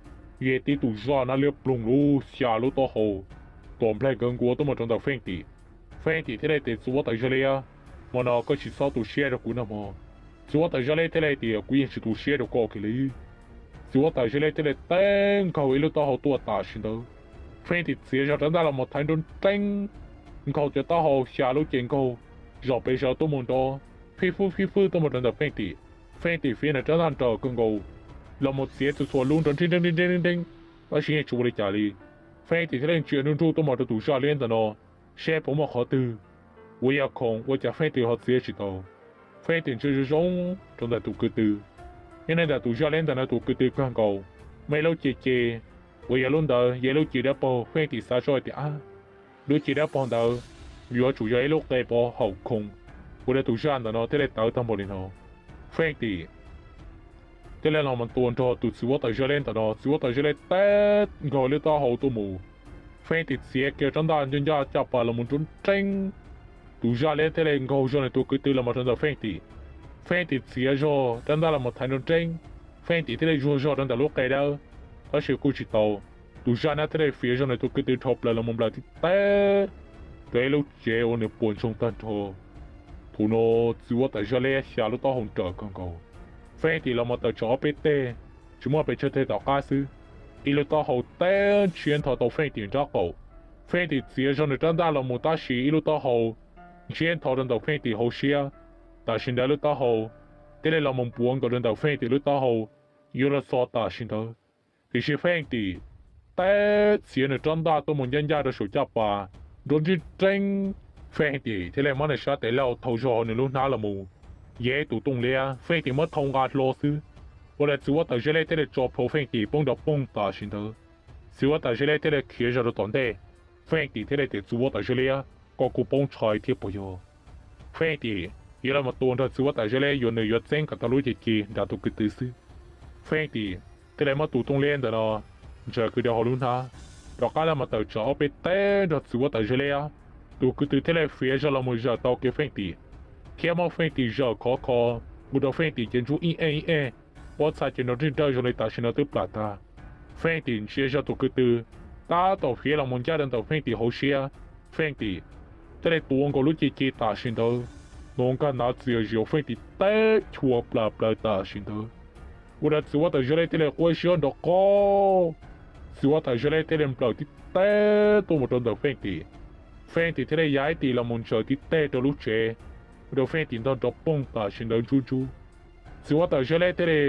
yog tib tus zaj nab liab ploog lub xya lub taub hau tom nplaig nkawd nkuav tuaj mus rau ntawm Feej Tim. Feej Tim thiaj li tias txiv huab tais zaj liab, hmo no koj tsis txhob tu siab rau kuv noj mog. Txiv huab tais zaj liab thiaj li tias kuv yeej tsis tu siab rau koj kiag li. Txiv huab tais zaj liab thiaj li teb nkaug ib lub taub hau tuaj tam sim ntawd. Feej Tim txiav zog rab ntaj los mus thaiv nrov nreeb, nkaug cov taub hau xya lub ces nkaug zom pes zaws tuaj mus nrov fij fwb fij fwb tuaj mus rau ntawm Feej Tim. Feej Tim fiv nws rab ntaj nrawm kawg nkaus los mus txiav txhua txhua lub nrov nrib nreeb nrib nreeb nrib nreeb, tab sis yeej tsis ua li cas li. Feej Tim thiaj li ntsia nruj nruj tuaj mus rau tus zaj liab ntawm no, seb puas muaj qhov twg uas yog khoom ua cas Feej Tim ho txiav tsis tau. Feej Tim ntsia zoo zoo rau ntawm tus kwv tw, nyob ntawm tus zaj liab ntawm no tus kwv tw kawg nkaus, muaj ib lub ce ce, uas yog lub ntawd yog ib lub ci dawb paug. Feej Tim xav zoj tias ab, lub ci dawb paug ntawd yuav tsum yog ib lub qe pov haum khoom, ua rau tus zaj ntawm no thiaj li tawv tag npaum li no. Feej Tim thiaj li los mus tua nrog tus txiv huab tais zaj liab ntawm no. Txiv huab tais zaj liab teb nkaug lub taub hau tuaj mus, Feej Tim txiav kiag rab ntaj ncaj ncaj caj pas los mus nrov nreeb. Tus zaj liab thiaj li nkaug zog nws tus kwv tw los mus rau ntawm Feej Tim. Feej Tim txiav zog rab ntaj los mus thaiv nrov nreeb, Feej Tim thiaj li zuag zog rau ntawm lub qe dawb, tab sis kuj tsis tau. Tus zaj nab thiaj li fiv zog nws tus kwv tw dhau plaws los mus nplawm tib teb rau ib lub tsev uas nws puas ntsoog tag nrho. Thaum no txiv huab tais zaj liab xya lub taub hau nrawm kawg nkaus, Feej Tim los mus tawm tsam ob peb teg, tsis muaj pes tsawg teg tom qab xwb, ib lub taub hau teb ntshiab ntho tau Feej Tim nrab qaum. Feej Tim txiav zog nws rab ntaj los mus tab sis ib lub taub hau ntshiab ntho rau ntawm Feej Tim hauv siab. Tam sim ntawd lub taub hau thiaj li los mus npuav nkaus rau ntawm Feej Tim lub taub hau, yuav luag xo tam sim ntawd. Tiam sis Feej Tim teb txiav nws rab ntaj tuaj mus ncaj ncaj rau saum caj pas, nrov nrib nreeb. Feej Tim thiaj li muab nws sab tes laug thau zog hauv nws lub hnab los mus, yog ib tus tooj liab Feej Tim muab thau nqa hlo xwb, ua rau txiv huab tais zaj liab thiaj li tso plhuav Feej Tim poob nrov poog tam sim ntawd. Txiv huab tais zaj liab thiaj li khiav zog rau tom ntej, Feej Tim thiaj li tias txiv huab tais zaj liab, koj kuj poob tshais thiab puas yog? Feej Tim yuav los mus tua nrog txiv huab tais zaj liab yuav nws yuav txeeb kom tau lub ci ci nram tus kwv tw xwb. Feej Tim thiaj li muab tus tooj liab ntawm no ntsaws kiag rau hauv lub hnab, rov qab los mus tawm tsam ob peb teg nrog txiv huab tais zaj liab. Tus kwv tw thiaj li fiav zog los mus zawm tau kiag Feej Tim, thiab muab Feej Tim zawm khov kho, ua rau Feej Tim ces ntsuj ib ej ib ej, pob txha ces nrov nrawj nrawj zoo li tam sim no twb plam tag. Feej Tim ntsia zog tus kwv tw tab tom fiav los mus ncaj rau ntawm Feej Tim hauv siab. Feej Tim thiaj li tuav nkaus lub ce ci tam sim ntawd, nws nkag ntav txias zis Feej Tim teb chua plaws plaws tam sim ntawd, ua rau txiv huab tais zaj liab thiaj li quaj siab nrov qab. Txiv huab tais zaj liab thiaj li nplawm tib teg tuaj mus rau ntawm Feej Tim. Feej Tim thiaj li ya ib tis los mus ntsaws tib teg rau lub tsev, ua rau Feej Tim ntog nrov poog tam sim ntawd ntsub ntsub. Txiv huab tais zaj liab thiaj li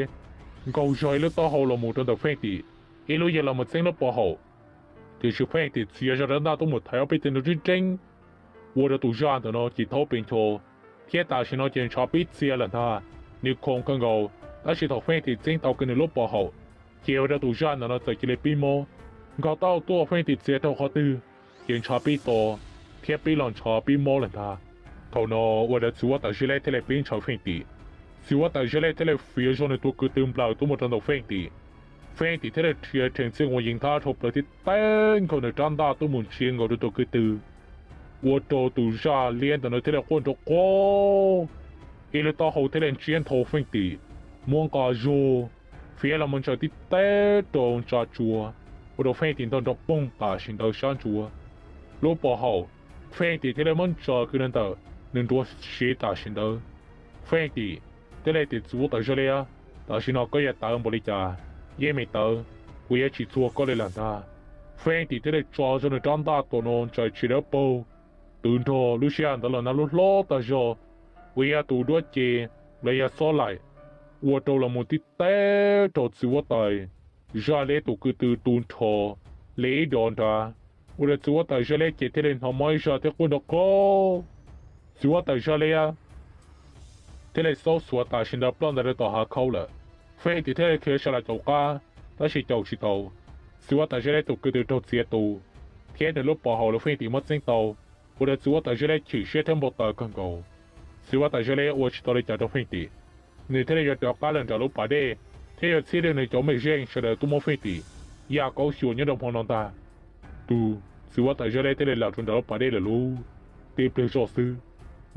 nkaug zog ib lub taub hau los mus rau ntawm Feej Tim, ib lub yag los mus txeeb lub pov haum. Tiam sis Feej Tim txiav zog rab ntaj tuaj mus thaiv ob peb teg nrov nreeb nreeb, ua rau tus zaj ntawm no ces thaub pes ncho, thiab tam sim no ces ntshav pib txias lawm ntag. Nws khoom kawg nkaus, tab sis thaum Feej Tim txeeb tau kiag nws lub pov haum, ces ua rau tus zaj ntawm no txawm cia li pib mob. Nkaug taub hau tuaj Feej Tim txiav rau qhov twg, ces ntshav pib to, thiab pib los ntshav pib mob lawm ntag. Thaum no ua rau txiv huab tais zaj liab thiaj li pib ntshaw Feej Tim. Txiv huab tais zaj liab thiaj li fiav zog nws tus kwv tw nplawm tuaj mus rau ntawm Feej Tim. Feej Tim thiaj li rhia rhees txij nkaus yees thab dhau plaws tib teg nkaus nws rab ntaj tuaj mus ntsia nkaus rau tus kwv tw, ua rau tus zaj liab ntawm no thiaj li quaj nrov qab, ib lub taub hau thiaj li ntsiab nthau Feej Tim, muab nqa zog fiav los mus ntsaws tib teg rau ntsa tsua, ua rau Feej Tim ntog nrov poog tam sim ntawd sab ntsuav. Lub pov haum, Feej Tim thiaj li muab ntsaws kiag rau ntawm nws nruab siab tam sim ntawd. Feej Tim thiaj li tias txiv huab tais zaj liab, tam sim no koj yuav tawv npaum li cas yeej meem tawv, kuv yuav tsis txuag koj li lawm ntag. Feej Tim thiaj li tso zog nws rab ntaj tom no ntsais tsis dawb paug, twb nrog lub sij hawm ntawd los nag lub hlob tag zog, uas yog tus duab ce los yog xob laim, ua rau los mus tib teg rau txiv huab tais zaj liab tus kwv tw tu nrho li ib dos nrad, ua rau txiv huab tais zaj liab ces thiaj li hnov mob ib zaj thiab quaj nrov qab. Txiv huab tais zaj liab thiaj li xaub xuav tam sim ntawd ploj ntawd rau tom hav khaub lawm. Feej Tim thiaj li khiav sawv los caum qab, tab sis caum tsis tau. Txiv huab tais zaj liab tus kwv tw raug txiav tu, thiab nws lub pov haum los Feej Tim muab txeeb tau, ua rau txiv huab tais zaj liab chim siab thiab npau taws kawg nkaus. Txiv huab tais zaj liab ua tsis tau li cas rau Feej Tim, nws thiaj li yuav rov qab los nram lub pas dej, thiab yuav txhib rau nws cov mej zeej sawv daws tuaj muab Feej Tim ya kaub xyuas nyob rau hmo no ntag. Tus txiv huab tais zaj liab thiaj li los rau nram lub pas dej lawm lauj. Tib pliag zoj xwb,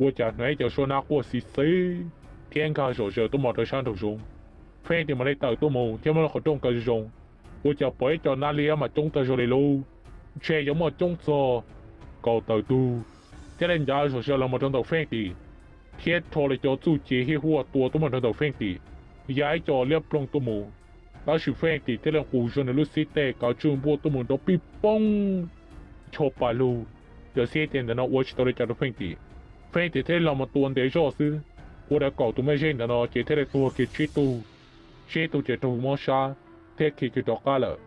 ua cas hnov ib co suab nab quaj xis xis thiab nkag zom zaws tuaj mus rau sab nraum zoov. Feej Tim mam li tawm tuaj mus thiab muab lub qhov rooj kaw zoo zoo, ua cas pom ib co nab liab mas coob tag zog li lauj, ntshe yuav muaj coob txog kaum tawm tug, thiaj li ncav zom zaws los mus rau ntawm Feej Tim, thiab rho li cov txuj ci hiab huaj tua tuaj mus rau ntawm Feej Tim, ya ib co liab ploog tuaj mus. Tab sis Feej Tim thiaj li nqus zog nws lub xib teg kav tswj npuaj tuaj mus nrov pij poog ncho pas lug, yog xib teg ntawm no ua tsis tau li cas rau Feej Tim. Feej Tim thiaj li los mus tua ntev zoj xwb, ua rau kaum tus mej zeej ntawm no ces thiaj li tuag kiag tsib tug, tsib tug ces raug mob sab thiab khiav kiag rov qab lawm.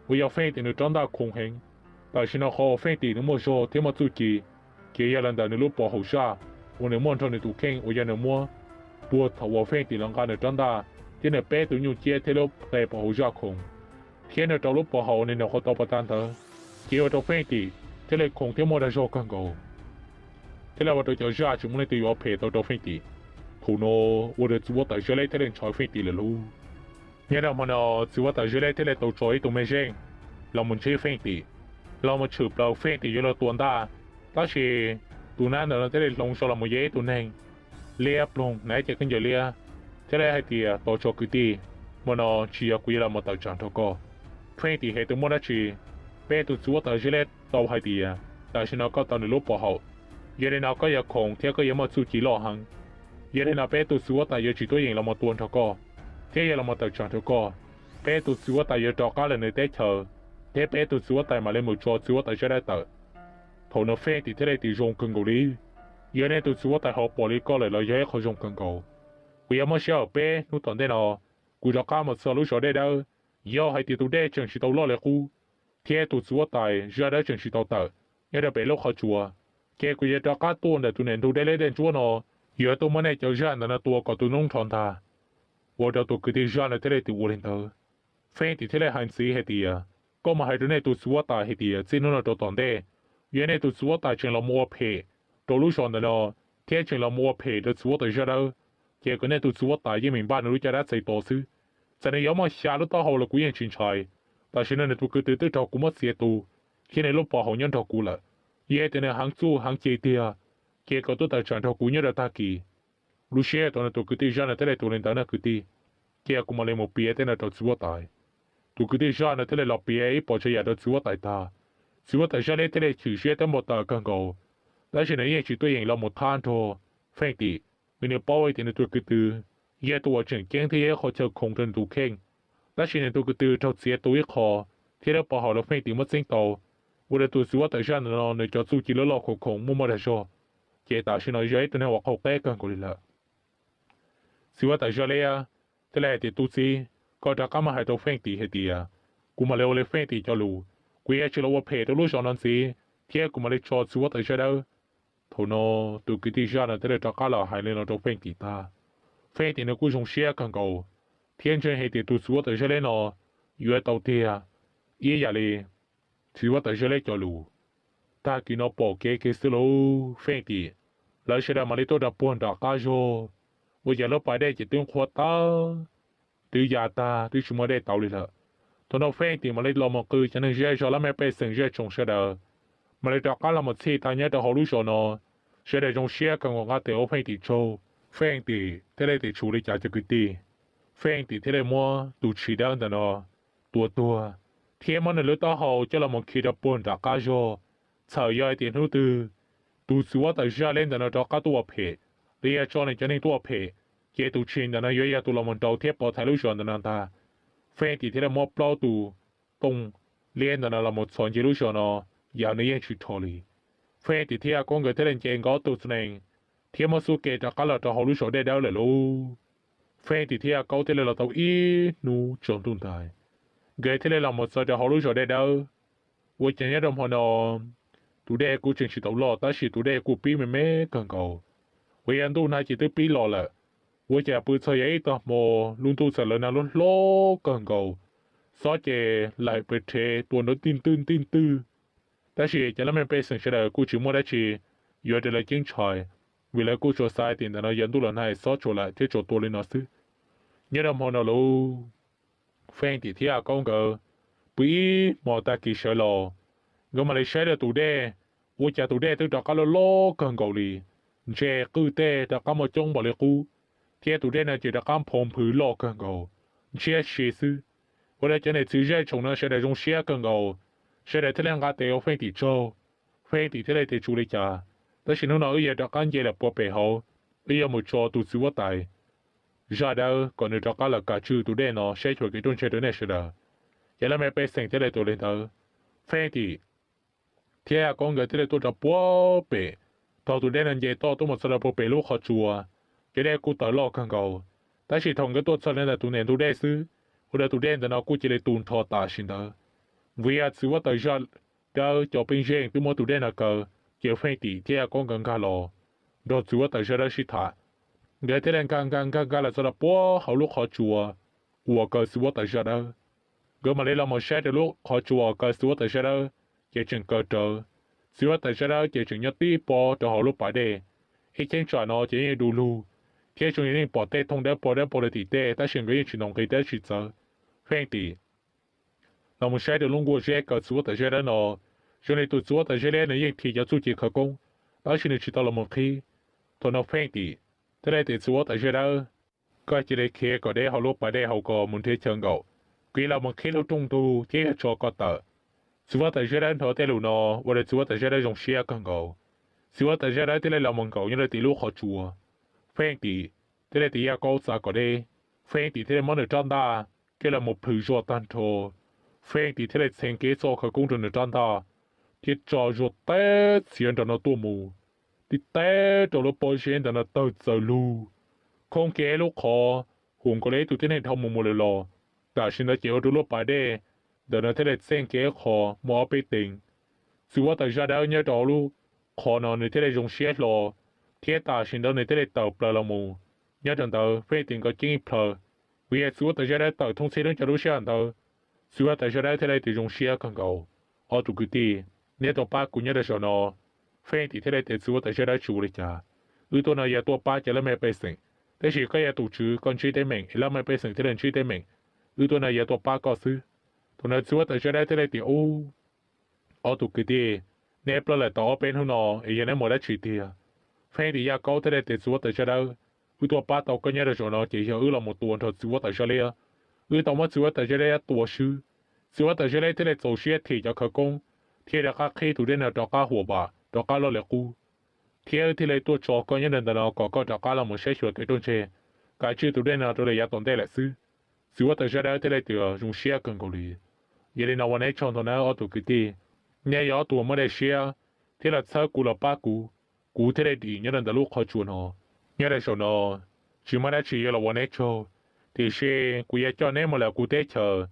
Uas yog Feej Tim nws rab ntaj khoom heev, tam sim no qhov uas Feej Tim nws muaj zog thiab muaj txuj ci, ces yog los ntawm nws lub pov haum zaj uas nws muaj nrog nws tus kheej uas yog nws muab puag thaum uas Feej Tim los nqa nws rab ntaj thiab nws peb tus nyuj ciab thiab lub qe pov haum zaj khoom, thiab nws rau lub pov haum uas nws nyuam qhuav tau pas tag ntawd, ces ua rau Feej Tim thiaj li khoom thiab muaj dag zog kawg nkaus, thiaj li ua rau cov zaj tsis muaj leej twg yuav phem tau rau Feej Tim. Thaum no ua rau txiv huab tais Zeb Leb thiaj li ntshaw Feej Tim lawm lauj. Nyob rau hmo no txiv huab tais Zeb Leb thiaj li tau tso ib tug mej zeej los mus ntsib Feej Tim, los mus tshwm plaws Feej Tim yuav luag tua ntaj. Tab sis tus nab ntawm no thiaj li hloov zog los mus yog ib tug neeg liab ploog hnav cev khaub ncaws liab, thiaj li hais tias, Tos tso kwv tij, hmo no tsis yog kuv yuav los mus tawm tsam nrog koj. Feej Tim, hais tias muaj dab tsi? Peb tus txiv huab tais Zeb Leb tau hais tias tam sim no koj tau nws lub pov haum, yog li no koj yuav khoom thiab koj yuav muaj txuj ci loj heev. Yog li no peb tus txiv huab tais yuav tsis tuaj yeem los mus tua nrog koj, thiab yuav los mus tawm tsam nrog koj. Peb tus txiv huab tais yuav rov qab lawm nws teb chaws, thiab peb tus txiv huab tais mam li mus tso txiv huab tais Zeb Leb tawm. Thaum no Feej Tim thiaj li tias, Zoo kawg nkaus li. Yog nej tus txiv huab tais ho pom li koj lawm los yog ib qho zoo kawg nkaus. Kuv yuav muab sij hawm peb hnub tom ntej no, kuv rov qab mus txog lub zos Dej Dawb. Yog hais tias tus dej tseem tsis tau loj li qub, thiab tus txiv huab tais Zeb Dawb tseem tsis tau tawm nyob rau pem lub qhov tsua, ces kuv yuav rov qab tuaj ntawm tus niam ntug dej liab dej ntsuab no, yuav tuaj muab nej cov zaj ntawm no tua kom tu noob nrho ntag. Ua rau tus kwv tij zaj no thiaj li tias ua li ntawd. Feej Tim thiaj li hais ntxiv hais tias, Koj mus hais rau nej tus txiv huab tais hais tias txij hnub no rau tom ntej, yog nej tus txiv huab tais tseem los mus ua phem rau lub zos ntawm no, thiab tseem los mus ua phem rau txiv huab tais Zeb Dawb, ces kom nej tus txiv huab tais yeej meem npaj nws lub caj dab txais tos xwb. Txawm nws yuav muaj xya lub taub hau los kuv yeej tsis ntshai. Tam sim no nws tus kwv tw twb raug kuv muab txiav tu, thiab nws lub pov haum nyob nrog kuv lawm. Yog hais tias nws heev txuj heev ci tiag, ces kom tuaj tawm tsam nrog kuv nyob rau tag kis. Lub sij hawm thaum nws tus kwv tij zaj no thiaj li tus li ntawd na kwv tij, cia kuv mam li mus piav tej no rau txiv huab tais. Tus kwv tij zaj no thiaj li los piav ib puas tsav yam rau txiv huab tais tag. Txiv huab tais zaj liab thiaj li chwm siab thiab npau taws kawg nkaus, tab sis nws yeej tsis tuaj yeem los mus thab nrog Feej Tim, vim nws paub hais tias nws tus kwv tw yog tus uas tseem ceeb thiab yog ib qho chaw khoom rau nws tus kheej. Tab sis nws tus kwv tw raug txiav tu ib qho, thiab lub pov haum los Feej Tim muab txeeb tau, ua rau tus txiv huab tais zaj ntawm no nws cov txuj ci loj loj khoom khoom muaj muaj dag zog, ces tam sim no yog ib tug neeg uas qaug qeb kawg nkaus li lawm. Txiv huab tais zaj liab thiaj li hais tias, Tub txib, koj rov qab mus hais rau Feej Tim hais tias kuv mam li ua li Feej Tim cov lus, kuv yuav tsis los ua phem rau lub zos no ntxiv, thiab kuv mam li tso txiv huab tais zaj dawb. Thaum no tus kwv tij zaj no thiaj li rov qab los hais li no rau Feej Tim tag. Feej Tim nws kuj zoo siab kawg nkaus, thiab ntseeg hais tias tus txiv huab tais zaj liab no yuav tau tiag ib yam li txiv huab tais zaj liab cov lus. Tag kis no pom kev kiag xwb lauj, Feej Tim lawv sawv daws mam li tuaj rau puag nram qab zog, ua cas lub pas dej ces twb nqhuav tawg, twb ya tag twb tsis muaj dej tauv li lawm. Thaum no Feej Tim mam li los mus qw cov neeg zej zog laj mej pej xeem zej tsoom sawv daws mam li rov qab los mus txhij tag nyob rau hauv lub zos no. Sawv daws zoo siab kawg nkaus nqa tes ua Feej Tim tsaug. Feej Tim thiaj li tias, Tsis ua li cas cov kwv tij. Feej Tim thiaj li muab tus tshis dawb ntawm no tua tuag, thiab muab nws lub taub hau coj los mus khi rau puag nram qab zog. Txhawm yog hais tias hnub twg tus txiv huab tais zaj liab ntawm no rov qab tuaj ua phem, los yog tso nws cov neeg tuaj ua phem, ces tus tshis ntawm no yuav yog tus los mus nraud thiab pov thaiv lub zos ntawm no ntag. Feej Tim thiaj li muab plaub tus tooj liab ntawm no los mus txhos nce lub zos no, yam nws yeej tsis rho li. Feej Tim thiab Yaj Kaub nkawd thiaj li nce nkawd ob tug txiv nees thiab muab xub ke rov qab los rau hauv lub zos dej dawb lawm lauj. Feej Tim thiab Yaj Kaub thiaj li los tau ib hnub tsaus ntuj ntais, nkawd thiaj li los mus txog rau hauv lub zos dej dawb. Ua cas nyob rau hmo no tus dej kuj tseem tsis tau loj tab sis tus dej kuj pib me me kawg nkaus. Uas yog ntuj nag ces twb pib los lawm. Ua cas pw txog yog ib tag hmo, lub ntuj txawm lawv nag lub hlob kawg nkaus, xob ces laim pes rhev tua nrov ntij ntwg ntij ntwg. Tab sis cov laj mej pej xeem sawv daws kuj tsis muaj dab tsi yuav rau lawv ceeb tsheej, vim lawv kuj tsuas xav tias ntawm no yog ntuj los nag xob tsuas laim thiab tsuas tua li no xwb. Nyob rau hmo no lauj, Feej Tim thiab Yaj Kaub nkawd pw ib hmo tag kis sawv los, nkawd mam li saib rau tus dej, ua cas tus dej twb rov qab loj loj kawg nkaus li, ntses qwj tej rov qab muaj coob npaum li qub, thiab tus dej no ces rov qab nphau nphwv loj kawg nkaus, ntshiab si xwb. Ua rau cov niam txiv zej tsoom no sawv daws zoo siab kawg nkaus, sawv daws thiaj li nqa tes ua Feej Tim tsaug. Feej Tim thiaj li tias, Tsis ua li cas, tab sis hnub no wb yuav rov qab nce lawm puag pem hauv, wb yuav mus tso tus txiv huab tais zaj dawb kom nws rov qab los kav tswj tus dej no saib xyuas kev ruaj ntseg rau nej sawv daws. Ces laj mej pej xeem thiaj li tuaj li ntawd. Feej Tim thiab Yaj Kaub nkawd thiaj li tuaj rau puag pem. Thaum tus dej no nce toj tuaj mus txog rau puag pem lub qhov tsua, cov dej kuj tawm loj kawg nkaus. Tab sis thaum nkawd tuaj txog li ntawm tus niam ntug dej xwb, ua rau tus dej ntawm no kuj cia li tu nrho tam sim ntawd. Vim yog txiv huab tais zaj dawb cov peeb zeej twb muab tus dej no kaw, ces Feej Tim thiab Yaj Kaub nkawd nkag los nrog txiv huab tais zaj dawb sib tham. Nkawd thiaj li nkag nkag nkag nkag los txog rau puag hauv lub qhov tsua uas kaw txiv huab tais zaj dawb. Nkawd mam li los mus saib rau lub qhov tsua uas kaw txiv huab tais zaj dawb, ces tseem kaw rawv. Txiv huab tais zaj dawb ces tseem nyob tib pob rau hauv lub pas dej. Ib cheeb tsam no ces yeej du lug, thiab tseem yeej pom tej thooj dawb paug dawb paug li tim tej, tab sis nkawd yeej tsis ntaus nqi dab tsi txawv. Feej Tim los mus saib rau lub nkuaj zeb kaw txiv huab tais zaj dawb no, zoo li tus txiv huab tais zaj liab nws yeej thim cov txuj ci khawv koob, tab sis nws tsis tau los mus qhib. Thaum no Feej Tim thiaj li tias, Txiv huab tais zaj dawb, koj cia li khiav kom deb hauv lub pas dej hauv ko mus nrhiav chaw nkaum, kuv yuav los mus qhib lub rooj ntug thiab yuav tso koj tawm. Txiv huab tais zaj dawb hnov tej lus no, ua rau txiv huab tais zaj dawb zoo siab kawg nkaus. Txiv huab tais zaj dawb thiaj li los mus nkaum nyob rau tim lub qhov tsua. Feej Tim thiaj li tias, Yaj Kaub, txav kom deb. Feej Tim thiaj li muab nws rab ntaj coj los mus plhws zuag tag nrho. Feej Tim thiaj li txheev kev txoj khawv koob rau nws rab ntaj, thiab tso zuag teb txiav nrog no tuaj mus, tib teb rau lub pob zeb ntawm no tawg txaws lug. Khoob kiag ib lub qhov, hu nkaus li ib tug tib neeg dhau mus mus lawm los. Tam sim ntawd ces ua rau lub pas dej ntawm no thiaj li txeej kiag ib qho muaj ob peb teev. Txiv huab tais zaj dawb nyob rau hauv lub qhov no nws thiaj li zoo siab hlo, thiab tam sim ntawd nws thiaj li tawm plaws los mus. Nyob rau ntawd Feej Tim nkawd ceeb ib plhaw, vim yog txiv huab tais zaj dawb tawm thoob txhib lub caij lub sij hawm ntawd. Txiv huab tais zaj dawb thiaj li tias, Zoo siab kawg nkaus, ob tug kwv tij, neb tuaj pab kuv nyob rau zaum no. Feej Tim thiaj li tias, Txiv huab tais zaj dawb, tsis ua li cas, wb tuaj no yog tuaj pab cov laj mej pej xeem, tab sis koj yog tus tswv koj ntsib teeb meem es laj mej pej xeem thiaj li ntsib teeb meem. wb tuaj no yog tuaj pab koj xwb. Thaum no txiv huab tais Zaj Dawb thiaj li tias, Ub, ob tug kwv tij, neb ploj lawm tau ob peb hnub no es yog neb mus dab tsi tiag? Feej Tim Yaj Kaub thiaj li tias, Txiv huab tais Zaj Dawb, wb tuaj pab tau koj nyob rau zaum no ces yog wb los mus tua nrog txiv huab tais Zaj Liab. Wb tau muab txiv huab tais Zaj Liab tua swb. Txiv huab tais Zaj Liab thiaj li txaus siab thim cov khawv koob thiab rov qab qhib tus dej no rov qab huam vam rov qab loj li qub, thiab wb thiaj li tuaj tso koj nyob rau ntawm no kom koj rov qab los mus saib xyuas kev ruaj ntseg, kav tswj tus dej no rau lawm yav tom ntej lawm xwb. Txiv huab tais Zaj Dawb thiaj li tias, Zoo siab kawg nkaus li. Yog li no ua neb tsaug ntau nawb ob tug kwv tij, neb yog ob tug muaj dej siab thiab los txhawb kuv los pab kuv, kuv thiaj li dim nyob rau ntawm lub qhov tsua no. Nyob rau zaum no tsis muaj dab tsi yuav los ua neb tsaug, tiam sis kuv yuav coj neb mus lawm kuv teb chaws,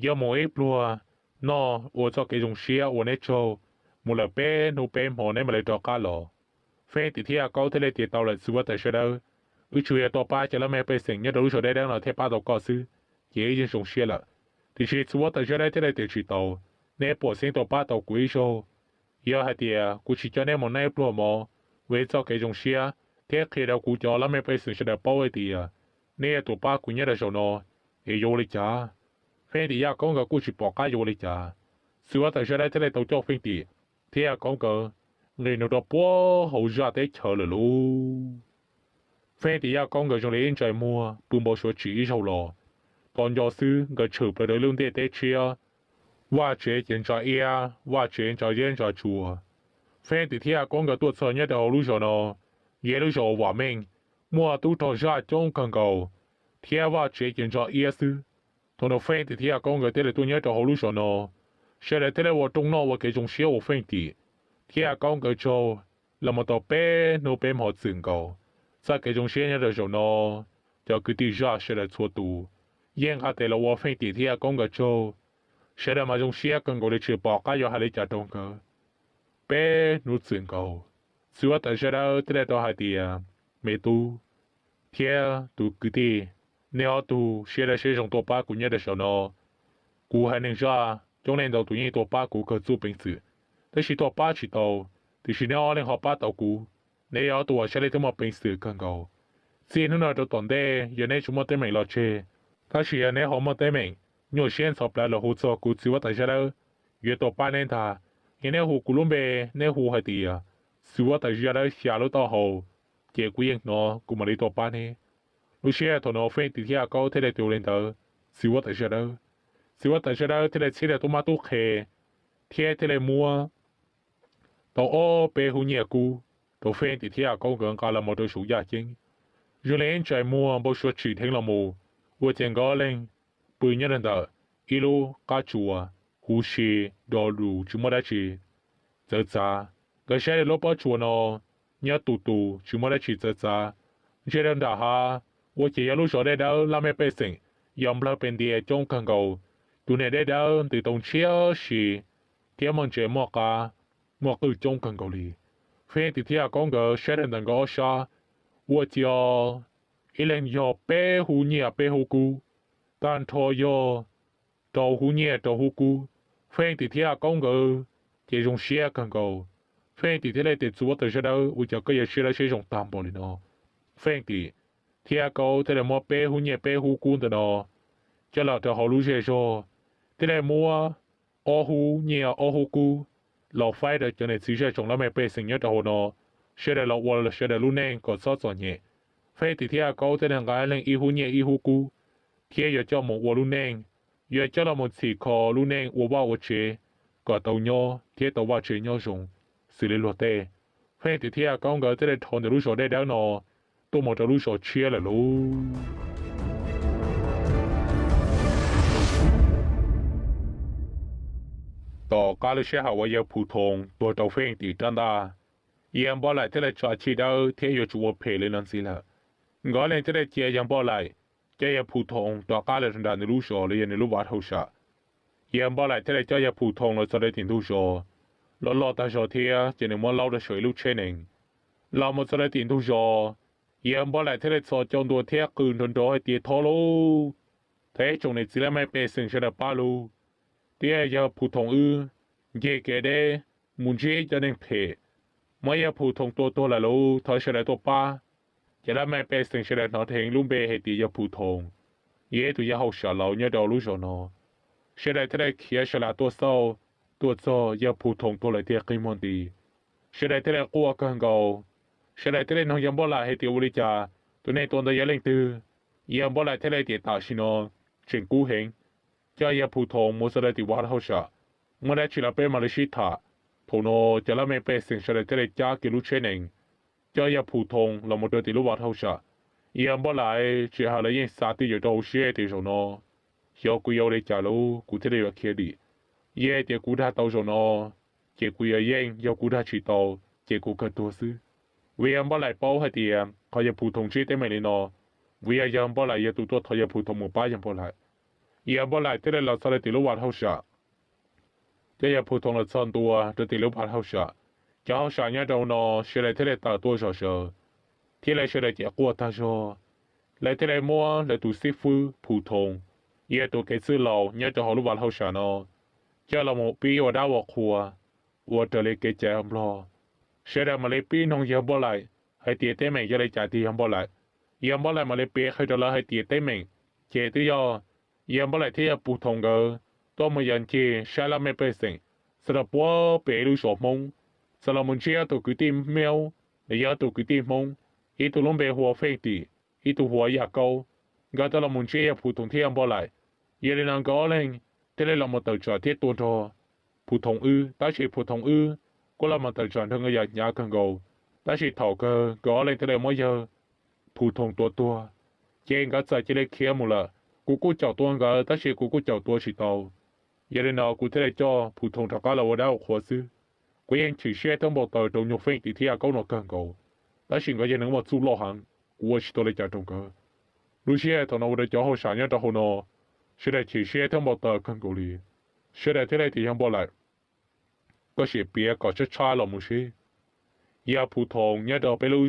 yuav mus ib pluag noj ua txoj kev zoo siab ua neb tsaug, mus lawm peb hnub peb hmo neb mam li rov qab los. Feej Tim thiab Yaj Kaub thiaj li tias, Tau lawm txiv huab tais Zaj Dawb, wb tsuas yog tuaj pab cov laj mej pej xeem nyob rau lub zos Dej Dawb no thiab pab tau koj xwb, ces wb yeej zoo siab lawm. Tiam sis txiv huab tais Zaj Dawb thiaj li tias, Tsis tau, neb puam xeeb tuaj pab tau kuv ib zaug. Yog hais tias kuv tsis coj neb mus noj ib pluag mov ua ib txoj kev zoo siab thiab qhia rau kuv cov laj mej pej xeem sawv daws paub hais tias neb yog tus pab kuv nyob rau zaum no, es yuav ua li cas? Feej Tim Yaj Kaub nkawd kuj tsis pom qab yuav ua li cas. Txiv huab tais Zaj Dawb thiaj li tau coj Feej Tim thiab Yaj Kaub nkawd nqis nug rau puag hauv zaj teb chaws lawm lauj. Feej Tim Yaj Kaub nkawd zoo li ib ntsais muag pw npau suav tsim ib zaug los, tos nco xwb nkawd tshwm plaws rau ib lub ntiaj teb tshiab, vaj tsev ces ntsa iab, vaj tsev ntsa zeb ntsa tsua. Feej Tim thiab Yaj Kaub nkawd tuaj txog nyob rau hauv lub zos no, yog ib lub zos uas vam meej, muaj tub rog zaj coob kawg nkaus, thiab vaj tsev ces ntsa iab xwb. Thaum no Feej Tim thiab Yaj Kaub nkawd thiaj li tuaj nyob rau hauv lub zos no, sawv daws thiaj li ua rooj noj ua kev zoo siab ua Feej Tim thiab Yaj Kaub nkawd tsaug los mus tau peb hnub peb hmo txwm nkaus. Txoj kev zoo siab nyob rau zaum no, cov kwv tij zaj sawv daws txhua tus yeej nqa tes los ua Feej Tim thiab Yaj Kaub nkawd tsaug, sawv daws mas zoo siab kawg nkaus li tsis pom qab yuav hais li cas rau nkawd. Peb hnub txwm nkaus, txiv huab tais Zaj Dawb thiaj li tau hais tias, Me tub thiab tus kwv tij, nej ob tug siab dawb siab zoo tuaj pab kuv nyob rau zaum no. Kuv haiv neeg zaj coob leej ntau tus yeej tuaj pab kuv kawg txuj peev xwm, tab sis tuaj pab tsis tau, tiam sis neb ob leeg ho pab tau kuv. Neb yog ob tug uas saib li twb muaj peev xwm kawg nkaus. Txij hnub no rau tom ntej yog neb tsis muaj teeb meem los tseg, tab sis yog neb ho muaj teeb meem nyuaj siab ntxhov plawv los hu txog kuv txiv huab tais Zaj Dawb yuav tuaj pab neb ntag. Yog neb hu kuv lub npe, neb hu hais tias txiv huab tais Zaj Dawb xya lub taub hau, ces kuv yeej hnov kuv mam li tuaj pab neb. Lub sij hawm thaum no Feej Tim thiab Yaj Kaub thiaj li tus li ntawd txiv huab tais Zaj Dawb. Txiv huab tais Zaj Dawb thiaj li txhib rau tub mab tub qhe thiab thiaj li muab tau ob peb hub nyiaj kub rau Feej Tim thiab Yaj Kaub nkawd nqa los mus rau saum yaj ceeb. Zoo li ib ntsais muag npau suav tsim dheev los mus, ua ces nkawd ob leeg pw nyob rau ntawm ib lub qab tsua huv si, nrog lus tsis muaj dab tsi txawv txav. Nkawd saib rau lub pob tsuas no nyob tus tus tsis muaj dab tsi txawv txav. Ntsia rau nram hav, ua ces yog lub zos Dej Dawb laj mej pej xeem yog nplawg pes ntias coob kawg nkaus. Tus niam Dej Dawb ntws tau ntshiab si thiab muaj ntses muaj qab, muaj qwj coob kawg nkaus li. Feej Tim thiab Yaj Kaub nkawd saib rau ntawm nkawd ob sab, ua ciav ib leeg yog peb hub nyiaj peb hub kub, tag nrho yog rau hub nyiaj rau hub kub. Feej Tim thiab Yaj Kaub nkawd ces zoo siab kawg nkaus. Feej Tim thiaj li tias, Txiv huab tais Zaj Dawb, ua cas koj yuav siab dawb siab zoo tag npaum li no? Feej Tim thiab Yaj Kaub thiaj li muab peb hub nyiaj peb hub kub ntawm no coj los rau hauv lub zej zog, thiaj li muab ob hub nyiaj ob hub kub los faib rau cov niam txiv zej tsoom laj mej pej xeem nyob rau hauv no, sawv daws los ua sawv daws lub neej kom txhob txom nyem. Feej Tim thiab Yaj Kaub thiaj li nqa leej ib hub nyiaj ib hub kub thiab yuav coj mus ua lub neej, yuav coj los mus txhim kho lub neej ua vaj ua tsev kom tau nyob thiab tau vaj tsev nyob zoo xws li luag tej. Feej Tim thiab Yaj Kaub nkawd thiaj li dhau ntawm lub zos Dej Dawb no tuaj mus rau lub zos tshiab lawm lauj. Tom qab lub sij hawm uas yawg Phu Thoom tuag rau Feej Tim rab ntaj, yawg Npoj Laim thiaj li tso chij dawb thiab yuav tsum ua phem li no ntxiv lawm. Nkawd ob leeg thiaj li cia yawg Npoj Laim coj yawg Phu Thoom rov qab los nram nws lub zos los yog nws lub vaj dhau sam. Yawg Npoj Laim thiaj li coj yawg Phu Thoom los txog rau tim ntug zos, los loj tag zog thiab ces nws muab laub rau saum ib lub tsheb nees. Los mus txog rau tim ntug zos, yawg Npoj Laim thiaj li txhos caug ntua thiab qw nrov nrov hais tias, Thov lauj, thov ib tsoom niam txiv laj mej pej xeem sawv daws pab lauj, thiab yawg Phu Thoom wb nce kev deb mus ntsib cov neeg phem, muab yawg Phu Thoom tua tuag lawm lauj, thov sawv daws tuaj pab. Ces laj mej pej xeem sawv daws hnov dheev lub npe hais tias yawg Phu Thoom. yog ib tug yawg hauj sam laus nyob rau lub zos no. Sawv daws thiaj li khiav sas las tuaj xauj, tuaj txog yawg Phu Thoom tuag lawm tiag qi muag nti. Sawv daws thiaj li quaj kawg nkaus. Sawv daws thiaj li nug yawg Npauj Laim hais tias ua li cas, tus neeg tuag ntawd yog leej twg. Yawg Npauj Laim thiaj li tias tam sim no tseem kub heev, coj yawg Phu Thoom mus txog rau tim vaj hauj sam, muaj dab tsi los peb mam li sib tham. Thaum no cov laj mej pej xeem sawv daws thiaj li cab kiag lub tsheb nees coj yawg Phu Thoom los mus rau tim lub vaj hauj sam. Yawg Npauj Laim tsis hais los yeej xav twj ywm rau hauv siab tias zaum no xyov kuv yuav ua li cas lawm kuv thiaj li yuav khiav dim. Yog tias kuv dag tau zaum no ces kuv yuav yeej, yog kuv dag tsis tau ces kuv kawg tuag xwb. Vim yawg Npauj Laim paub hais tias qhov yawg Phu Thoom ntsib teeb meem li no, vim yog yawg Npauj Laim yog tus tuaj thov yawg Phu Thoom mus pab yawg Npauj Laim. Yawg Npauj Laim thiaj li los txog rau tim lub vaj hauj sam, coj yawg Phu Thoom los txog ntua rau tim lub vaj hauj sam. Cov hauj sam nyob rau no sawv daws thiaj li tawm tuaj zom zaws, thiab lawv sawv daws ces quaj tag zog. Lawv thiaj li muab lawv tus xib fwb Phu Thoom, yog tus kev txwj laus nyob rau hauv lub vaj hauj sam no, coj los mus pib ua dab ua qhua, ua raws li kev cai Nplog. Sawv daws mam li pib noog yawg Npauj Laim hais tias teeb meem yog li cas tiag yawg Npauj Laim. Yawg Npauj Laim mam li piav qhia rau lawv hais tias teeb meem ces twb yog yawg Npauj Laim thiab yawg Phu Thoom nkawd tuaj mus yos ncig saib laj mej pej xeem, txog rau puag pem lub zos Hmoob, txawm los mus ntsib ob tug kwv tij Miaub, los yog ob tug kwv tij Hmoob, ib tug lub npe hu ua Feej Tim, ib tug hu ua Yaj Kaub. Nkawd tau los mus ntsib yawg Phu Thoom thiab yawg Npauj Laim. Yog li no nkawd ob leeg thiaj li los mus tawm tsam thiab tua nrog Phu Thoom wb, tab sis Phu Thoom wb kuj los mus tawm tsam nrog nkawd yam hnyav kawg nkaus. Tab sis thaum kawg nkawd ob leeg thiaj li muab yawg Phu Thoom tua tuag, ces nkawd txawm cia li khiav mus lawm. Kuv kuj caum tua nkawd tab sis kuv kuj caum tua tsis tau. Yog li no kuv thiaj li coj Phu Thoom rov qab los ua dab ua qhua xwb. Kuv yeej chim siab thiab npau taws rau nyuag Feej Tim thiab Yaj Kaub no kawg nkaus, tab sis nkawd yog neeg muaj txuj loj heev, kuv ua tsis tau li cas rau nkawd. Lub sij hawm thaum no ua rau cov hauj sam nyob rau hauv no sawv daws chim siab thiab npau taws kawg nkaus li. Sawv daws thiaj li tias yawg Npauj Laim, koj sim piav kom tshab tshab los mus seb yawg Phu Thoom nyob rau peb lub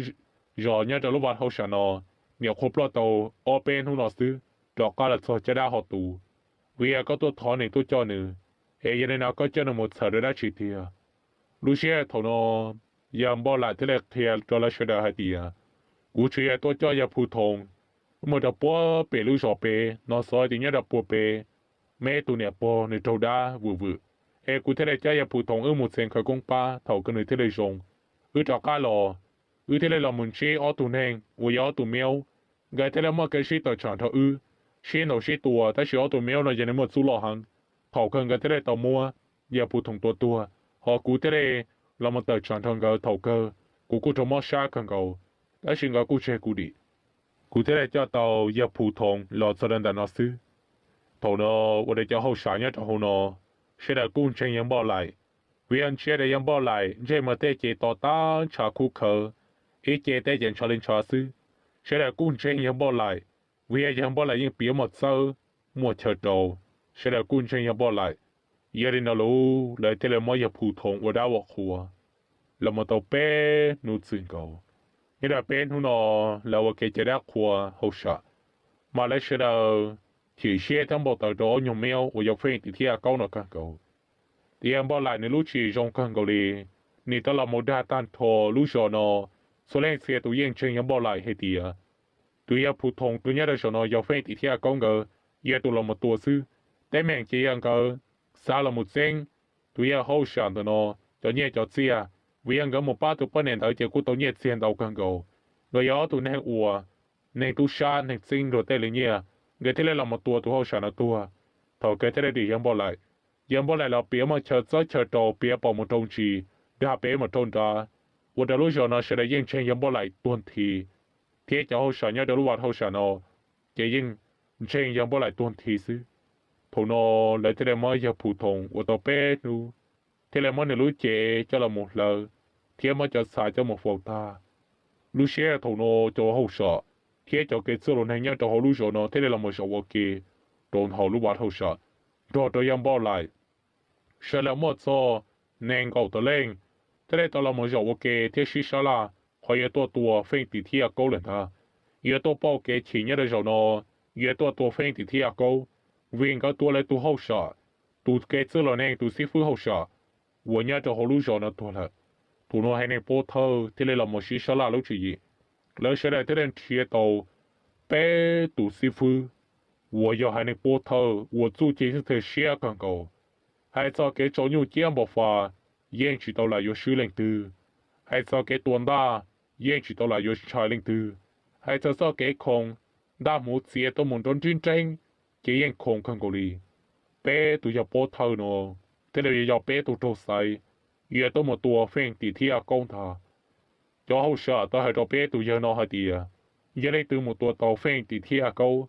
zos nyob rau lub vaj hauj sam no, nyuam qhuav ploj tau ob peb hnub no xwb rov qab los txog caj dab ho tus, vim yog koj tuaj thov nws tuaj coj nws, es yog li no koj coj nws mus txhawm rau dab tsi tiag? Lub sij hawm thaum no yawg Npauj Laim thiaj li qhia rau lawv sawv daws hais tias, kuv tsuas yog tuaj coj yawg Phu Thoom mus rau puag pem lub zos pem no, xav hais tias nyob rau puag pem, muaj ib tug niam pog nws raug dab vwm vwm, es kuv thiaj li coj yawg Phu Thoom wb mus txheem khawv koob pab, thaum kawg nws thiaj li zoo. Wb rov qab los, wb thiaj li los mus ntsib ob tug neeg uas yog ob tug Miaub, nkawd thiaj li muaj kev sib tawm tsam nrog wb, sib ntaus sib tua, tab sis ob tug Miaub no yog neeg muaj txuj loj heev, thaum kawg nkawd thiaj li tau muab yawg Phu Thoom tua tuag, ho kuv thiaj li los mus tawm tsam nrog nkawd, thaum kawg kuv kuj raug mob sab kawg nkaus, tab sis nkawd kuj tseg kuv dim. Kuv thiaj li coj tau yawg Phu Thoom los txog rau ntawm no xwb. Thaum no ua rau cov hauj sam nyob rau hauv no sawv daws kuj ntseeg yawg Npauj Laim, vim yog ntsia rau yawg Npauj Laim ntsej muag tej ces to tab ntshav kub khawv, ib ce tej ces ntshav li ntshav xwb. Sawv daws kuj ntseeg yawg Npauj Laim, vim yog yawg Npauj Laim yeej piav muaj txawb muaj chaw rau, sawv daws kuj ntseeg yawg Npauj Laim. Yog li no lawv thiaj li muab yawg Phu Thoom ua dab ua qhua los mus tau peb hnub txwm nkaus. Nyob rau peb hnub no lawv ua kev cai dab qhua hauj sam, mas lawv sawv daws chim siab thiab npau taws rau ob nyuag Miaub uas yog Feej Tim thiab Yaj Kaub no kawg nkaus. Tiam yawg Npauj Laim nws lub tshis zoo kawg nkaus li, nws tau los mus dag tag nrho lub zos no, txhua leej txhia tus yeej ntseeg yawg Npauj Laim hais tias tus yawg Phu Thoom tus nyob rau zos no yog Feej Tim thiab Yaj Kaub nkawd yog tus los mus tua xwb. Teeb meem ces yog nkawd xav los mus txeeb tus yawg hauj sam ntawm no cov nyiaj cov txiaj, vim yog nkawd mus pab tus poj niam ntawd ces kuj tau nyiaj txiag ntau kawg nkaus. Nkawd yog ob tug neeg uas neeg tub sab neeg txeeb luag tej li nyiaj, nkawd thiaj li los mus tua tus hauj sam no tuag. Thaum kawg thiaj li dim yawg Npauj Laim. Yawg Npauj Laim los piav muaj chaw txawb chaw rau, piav pom mus rau ntsis, dag pem mus rau nrad, ua rau lub zos no sawv daws yeej ntseeg yawg Npauj Laim tuag nthi, thiab cov hauj sam nyob rau lub vaj hauj sam no ces yeej ntseeg yawg Npauj Laim tuag nthi xwb. Thaum no lawv thiaj li muab yawg Phu Thoom ua tau peb hnub, thiaj li muab nws lub cev coj los mus hlawv, thiab muab cov txha coj mus faus tag. Lub sij hawm thaum no cov hauj sam thiab cov kev txwj laus neeg nyob rau hauv lub zos no thiaj li los mus zaum ua ke rau hauv lub vaj hauj sam nrog rau yawg Npauj Laim. Sawv daws muaj txog nees nkaum tawm leej thiaj li tau los mus zaum ua ke thiab sib sab laj qhov yuav tuaj tua Feej Tim thiab Yaj Kaub lawm ntag. Yuav tuaj pauj kev chim nyob rau zaum no, yuav tuaj tua Feej Tim thiab Yaj Kaub, vim nkawd tua lawv tus hauj sam, tus kev txwj laus neeg, tus xib fwb hauj sam uas nyob rau hauv lub zos no tuag lawm. Thaum no haiv neeg Pub Thawj thiaj li los mus sib sab laj lub tswv yim, lawv sawv daws thiaj li nrhiav tau peb tus xib fwb uas yog haiv neeg pub thawj uas txuj ci xwb thiaj siab kawg nkaus. Hais txog kev tsaus nyuj ciab npau fas, yeej tsis tau lam yuav swb leej twg. Hais txog kev tua ntaj, yeej tsis tau lam yuav ntshai leej twg. Hais txog txoj kev khoom, ntaj hmuv txiav tuaj mus nrov nrib nreeb, ces yeej khoom kawg nkaus li. Peb tus yawg pub thawj no thiaj li yog peb tus raug xaiv, yuav tuaj mus tua Feej Tim thiab A Kaub ntag. Cov hauj sam tau hais rau peb tus yawg no hais tias, yog leej twg mus tua tau Feej Tim thiab A Kaub,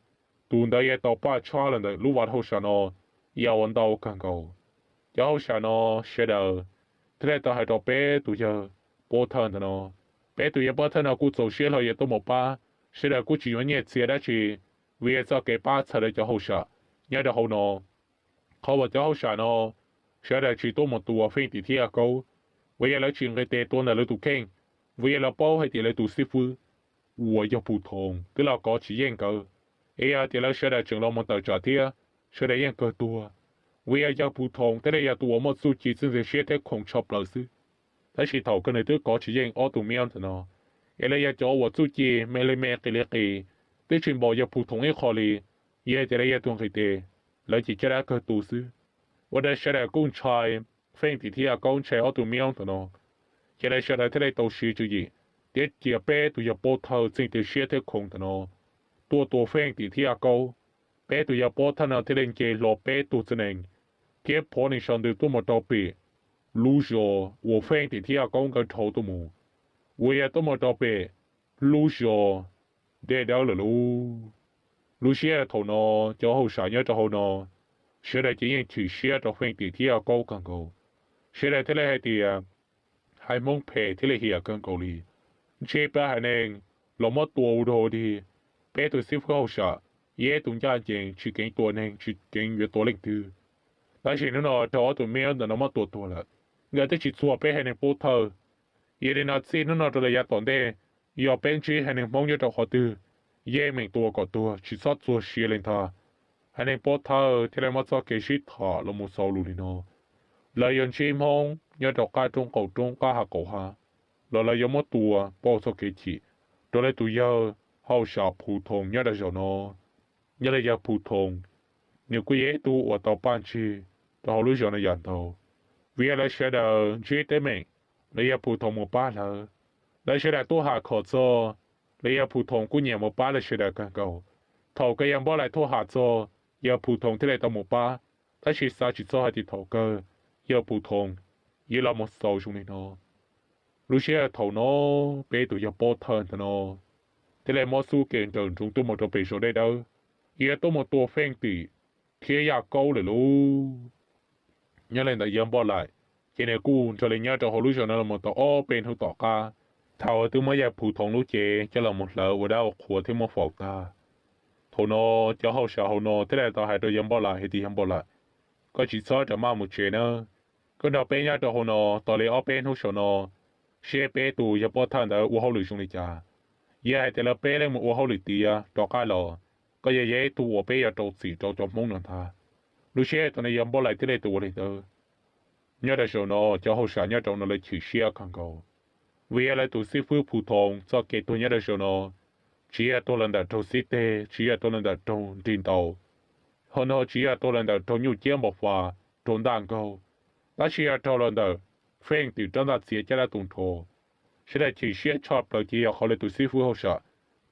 tus ntawd yuav tau paj tshab los ntawm lub vaj hauj sam no yam uas ntau kawg nkaus. Cov hauj sam no sawv daws thiaj li tau hais rau peb tus yawg pub thawj ntawm no, peb tus yawg pub thawj no kuj txaus siab hlo yuav tuaj mus pab, sawv daws kuj tsis yuav nyiaj txiag dab tsi, vim yog txoj kev pab txhawm rau cov hauj sam nyob rau hauv no. Qhov uas cov hauj sam no sawv daws tsis tuaj mus tua Feej Tim thiab A Kaub, vim yog lawv tsis nqis tes tua ntawm lawv tus kheej, vim yog lawv paub hais tias lawv tus xib fwb uas yog Phu Thoom twb los kov tsis yeej nkawd, es yog tias lawv sawv daws tseem los mus tawm tsam thiab, sawv daws yeej kawg tuag, vim yog yawg Phu Thoom thiaj li yog tus uas muaj txuj ci txuj ntxhov siab thiab khoom tshaj plaws xwb. Tab sis thaum kawg nws twb kov tsis yeej ob tug me nyuam ntawm no, es lawv yog cov uas txuj ci me li me qis li qis, twb tsis npaum yawg Phu Thoom ib qho li. Yog tias lawv yog tus nqis tes, lawv ces caj dab kawg tu xwb. Ua rau sawv daws kuj ntshai Feej Tim thiab A Kaub, ntshai ob tug me nyuam ntawm no, ces lawv sawv daws thiaj li tau siv tswv yim thiab cia peb tus yawg pub thawj txuj ci siab thiab khoom ntawm no tuaj tua Feej Tim thiab A Kaub. Peb tus yawg pub thawj no thiaj li nce hlo peb tug txiv nees thiab pab nees sau ntws tuaj mus rau pem lub zos uas Feej Tim thiab A Kaub nkawd dhau tuaj mus, uas yog tuaj mus rau pem lub zos Dej Dawb lawm lauj. Lub sij hawm thaum no, cov hauj sam nyob rau hauv no sawv daws ces yeej chim siab rau Feej Tim thiab A Kaub kawg nkaus. Sawv daws thiaj li hais tias, haiv Hmoob phem thiaj li hiam kawg nkaus li. Ntsib peb haiv neeg los muab tua ua dog dig, peb tus xib fwb hauj sam yog ib tus ncaj ncees tsis keev tua neeg tsis keev yuav tua leej twg. Tab sis hnub no raug ob tug me nyuam ntawm no muab tua tuag lawm, nkawd twb tsis txuag peb haiv neeg pub thawj. Yog li no txij hnub no rau lawm yav tom ntej, yog peb ntsib haiv neeg Hmoob nyob rau qhov twg, yeej meem tua kom tuag tsis txhob txuag sia li ntag. Haiv neeg pub thawj thiaj li muab txoj kev sib tham los mus xaus lus li no, lawv yuav ntsib Hmoob nyob rau qab roob qaum roob qab hav qaum hav, los lawv yuav muab tua pauj txoj kev chim rau lawv tus yawg hauj sam Phu Thoom nyob rau zaum no. Nyob li yawg Phu Thoom, nws kuj yog ib tug uas tau paj ntsig rau hauv lub zos no yam ntau, vim yog lawv sawv daws ntsib teeb meem, los yawg Phu Thoom mus pab lawv. Lawv sawv daws tuaj ham khom txog, los yawg Phu Thoom kuj nyiam mus pab lawv sawv daws kawg nkaus. Thaum kawg yawg Npauj Laim tuaj ham txog, yawg Phu Thoom thiaj li tau mus pab, tab sis xav tsis txog hais tias thaum kawg yawg Phu Thoom yuav los mus xaus zoo li no. Lub sij hawm thaum no, peb tus yawg pub thawj ntawm no thiaj li muab xub ke nrawm nroos tuaj mus rau pem zos Dej Dawb, yuav tuaj mus tua Feej Tim thiab A Kaub lawm lauj. Nyob li ntawm yawg Npauj Laim, ces nws kuj nrog li nyob rau hauv lub zos no los mus tau ob peb hnub tom qab, thaum twb muab yawg Phu Thoom lub cev coj los mus hlawv ua dab ua qhua thiab muab faus tag. Thaum no, cov hauj sam hauv no thiaj li tau hais rau yawg Npauj Laim hais tias, yawg Npauj Laim, koj tsis txhob rawm maj mus tsev nawb. Koj nrog peb nyob rau hauv no tos li ob peb hnub saum no, seb peb tus yawg pub thawj ntawd ua hauj lwm zoo li cas. Yog hais tias lawv peb leej mus ua hauj lwm tiav rov qab los, koj yuav yog ib tug uas peb yuav rau txim rau cov Hmoob no ntag. Lub sij hawm thaum no yawg Npauj Laim thiaj li tau ua li ntawd. Nyob rau zaum no, cov hauj sam nyob rau no lawv chim siab kawg nkaus, vim yog lawv tus xib fwb Phu Thoom txoj kev tuag nyob rau zaum no tsis yog tuag los ntawm raug xib teg, tsis yog tuag los ntawm raug nrig ntaus, ho no tsis yog tuag los ntawm raug nyuj ciab npau fas, raug ntaj nkaug, tab sis yog raug los ntawm Feej Tim rab ntaj txiav caj dab tu nrho. Sawv daws chim siab tshaj plaws ces yog qhov lawv tus xib fwb hauj sam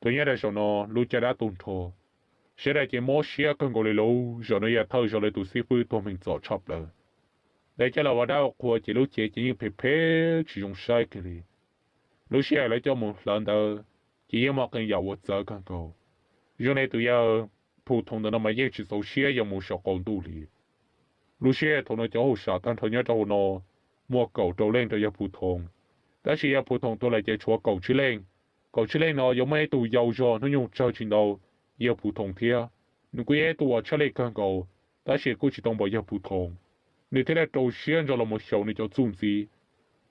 tuag nyob rau zaum no lub caj dab tu nrho. Sawv daws ces mob siab kawg nkaus li lauj, zaum no yog thawj zaug lawv tus xib fwb tuag meeg txom tshaj plaws. Lawv coj los ua dab ua qhua ces lub cev ces yeej phem phem tsis zoo saib kiag li. Lub sij hawm lawv coj mus hlawv ntawd ces yeej muaj qee yam uas txawv kawg nkaus. Zoo li tus yawg Phu Thoom ntawm no mas yeej tsis txaus siab yuav mus saum qaum ntuj li. Lub sij hawm thaum no cov hauj sam tag nrho nyob rau hauv no muaj kaum rau leej rau yawg Phu Thoom, tab sis yawg Phu Thoom tuag lawm ces tshuav kaum tsib leej. Kaum tsib leej no yuav muaj ib tug yau zog hnub nyoog tsawg tsis ntau yawg Phu Thoom thiab. Nws kuj yog ib tug uas tshaj lij kawg nkaus, tab sis kuj tsis tau npaum yawg Phu Thoom. Nws thiaj li rau siab ntso los mus xyaum nws cov txuj ntxiv,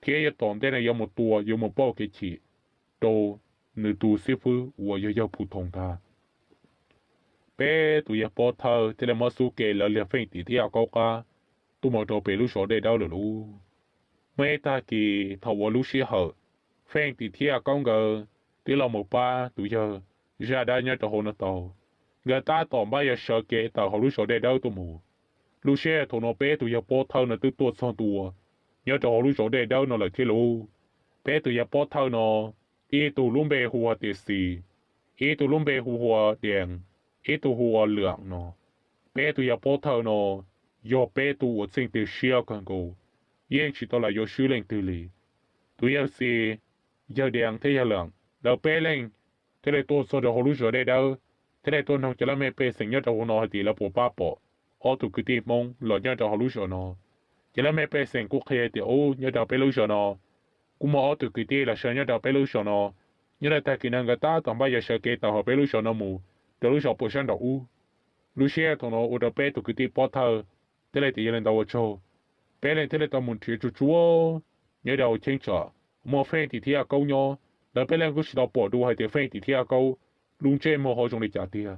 thiab yav tom ntej no yuav mus tua yuav mus pauj kev chim rau nws tus xib fwb uas yog yawg Phu Thoom ntag. Peb tus yawg pov thawj thiaj li muab xub ke lawv liag Feej Tim thiab Yaj Kaub qab tuaj mus rau pem lub zos Dej Dawb lawm lauj. Muaj ib tag kis thaum uas lub sij hawm Feej Tim thiab Yaj Kaub nkawd twb los mus pab tus yawg zaj dab nyob rau hauv no tau, nkawd tab tom npaj yuav sawv kev tawm hauv lub zos Dej Dawb tuaj mus. Lub sij hawm thaum no peb tus yawg pov thawj no twb tuaj txog ntua nyob rau hauv lub zos Dej Dawb no lawm thiab lauj. Peb tus yawg pov thawj no, ib tug lub npe hu ua Tiam Xis, ib tug lub npe hu ua Dees, ib tug hu ua Lwm no. Peb tus yawg pov thawj no yog peb tug uas txheej twg siab kawg nkaus, yeej tsis tau lam yuav swb leej twg li. Tus yawg Xis, yawg Dees thiab yawg Lwm lawv peb leeg thiaj li tuaj txog rau hauv lub zos Dej Dawb, thiaj li tuaj noog cov laj mej pej xeem nyob rau hauv no hais tias lawv puas pab pom ob tug kwv tij Hmoob los nyob rau hauv lub zos no. Cov laj mej pej xeem kuj qhia tias, ub, nyob rau peb lub zos no kuj muaj ob tug kwv tij los sawv nyob rau peb lub zos no. Nyob rau tag kis no nkawd tab tom npaj yuav sawv kev tawm hauv peb lub zos no mus rau lub zos puag sab nraum ub. Lub sij hawm thaum no ua rau peb tus kwv tij pov thawj thiaj li tias yog li ntawd ua tsaug. Peb leeg thiaj li tau mus nrhiav tsuag tsuag nyob rau cheeb tsam muaj Feej Tim thiab Yaj Kaub nyob. Lawv peb leeg kuj tsis tau pom dua hais tias Feej Tim thiab Yaj Kaub lub ntsej muag ho zoo li cas tiag,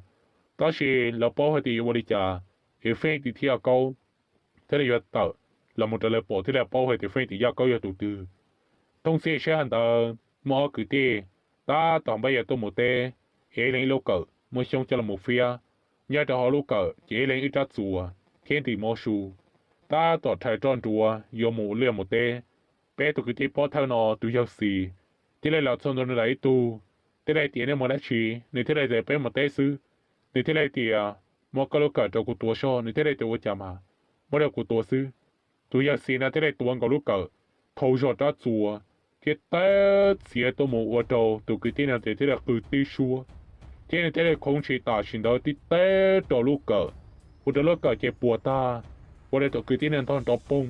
tab sis lawv paub hais tias yuav ua li cas es Feej Tim thiab Yaj Kaub thiaj li yuav tawm los mus rau lawv pom thiaj li paub hais tias Feej Tim Yaj Kaub yog tus twg. Thooj txhij sij hawm ntawd muaj ob kwv tij tab tom npaj yuav tuaj mus teb, ib leeg ib lub kawm muaj xyoob coj los fiab. Nyob rau hauv lub kawm ces ib leeg ib rab txuas thiab ntim mov su, tab tom rhais roj nruav yuav mus ua liaj mus teb. Peb tus kwv tij pov thawj no tus yawg Xis thiaj li los txog ntua ntawm ib tug, thiaj li tias nej mus dab tsi? Nws thiaj li tias peb mus teb xwb. Nws thiaj li tias muab koj lub kawm rau kuv tuav soj. Nws thiaj li tias ua cas mas, muab rau kuv tuav xwb. Tus yawg Xis no thiaj li tuav nkaus lub kawm, thau zog rab txuas thiab teb txiav tuaj mus ua rau tus kwv tij no ces thiaj li qw tib suab, thiab nws thiaj li khoov ntshis tam sim ntawd tib teb rau lub kawm, ua rau lub kawm ces puas tag, ua rau tus kwv tij no ntog nrov poog.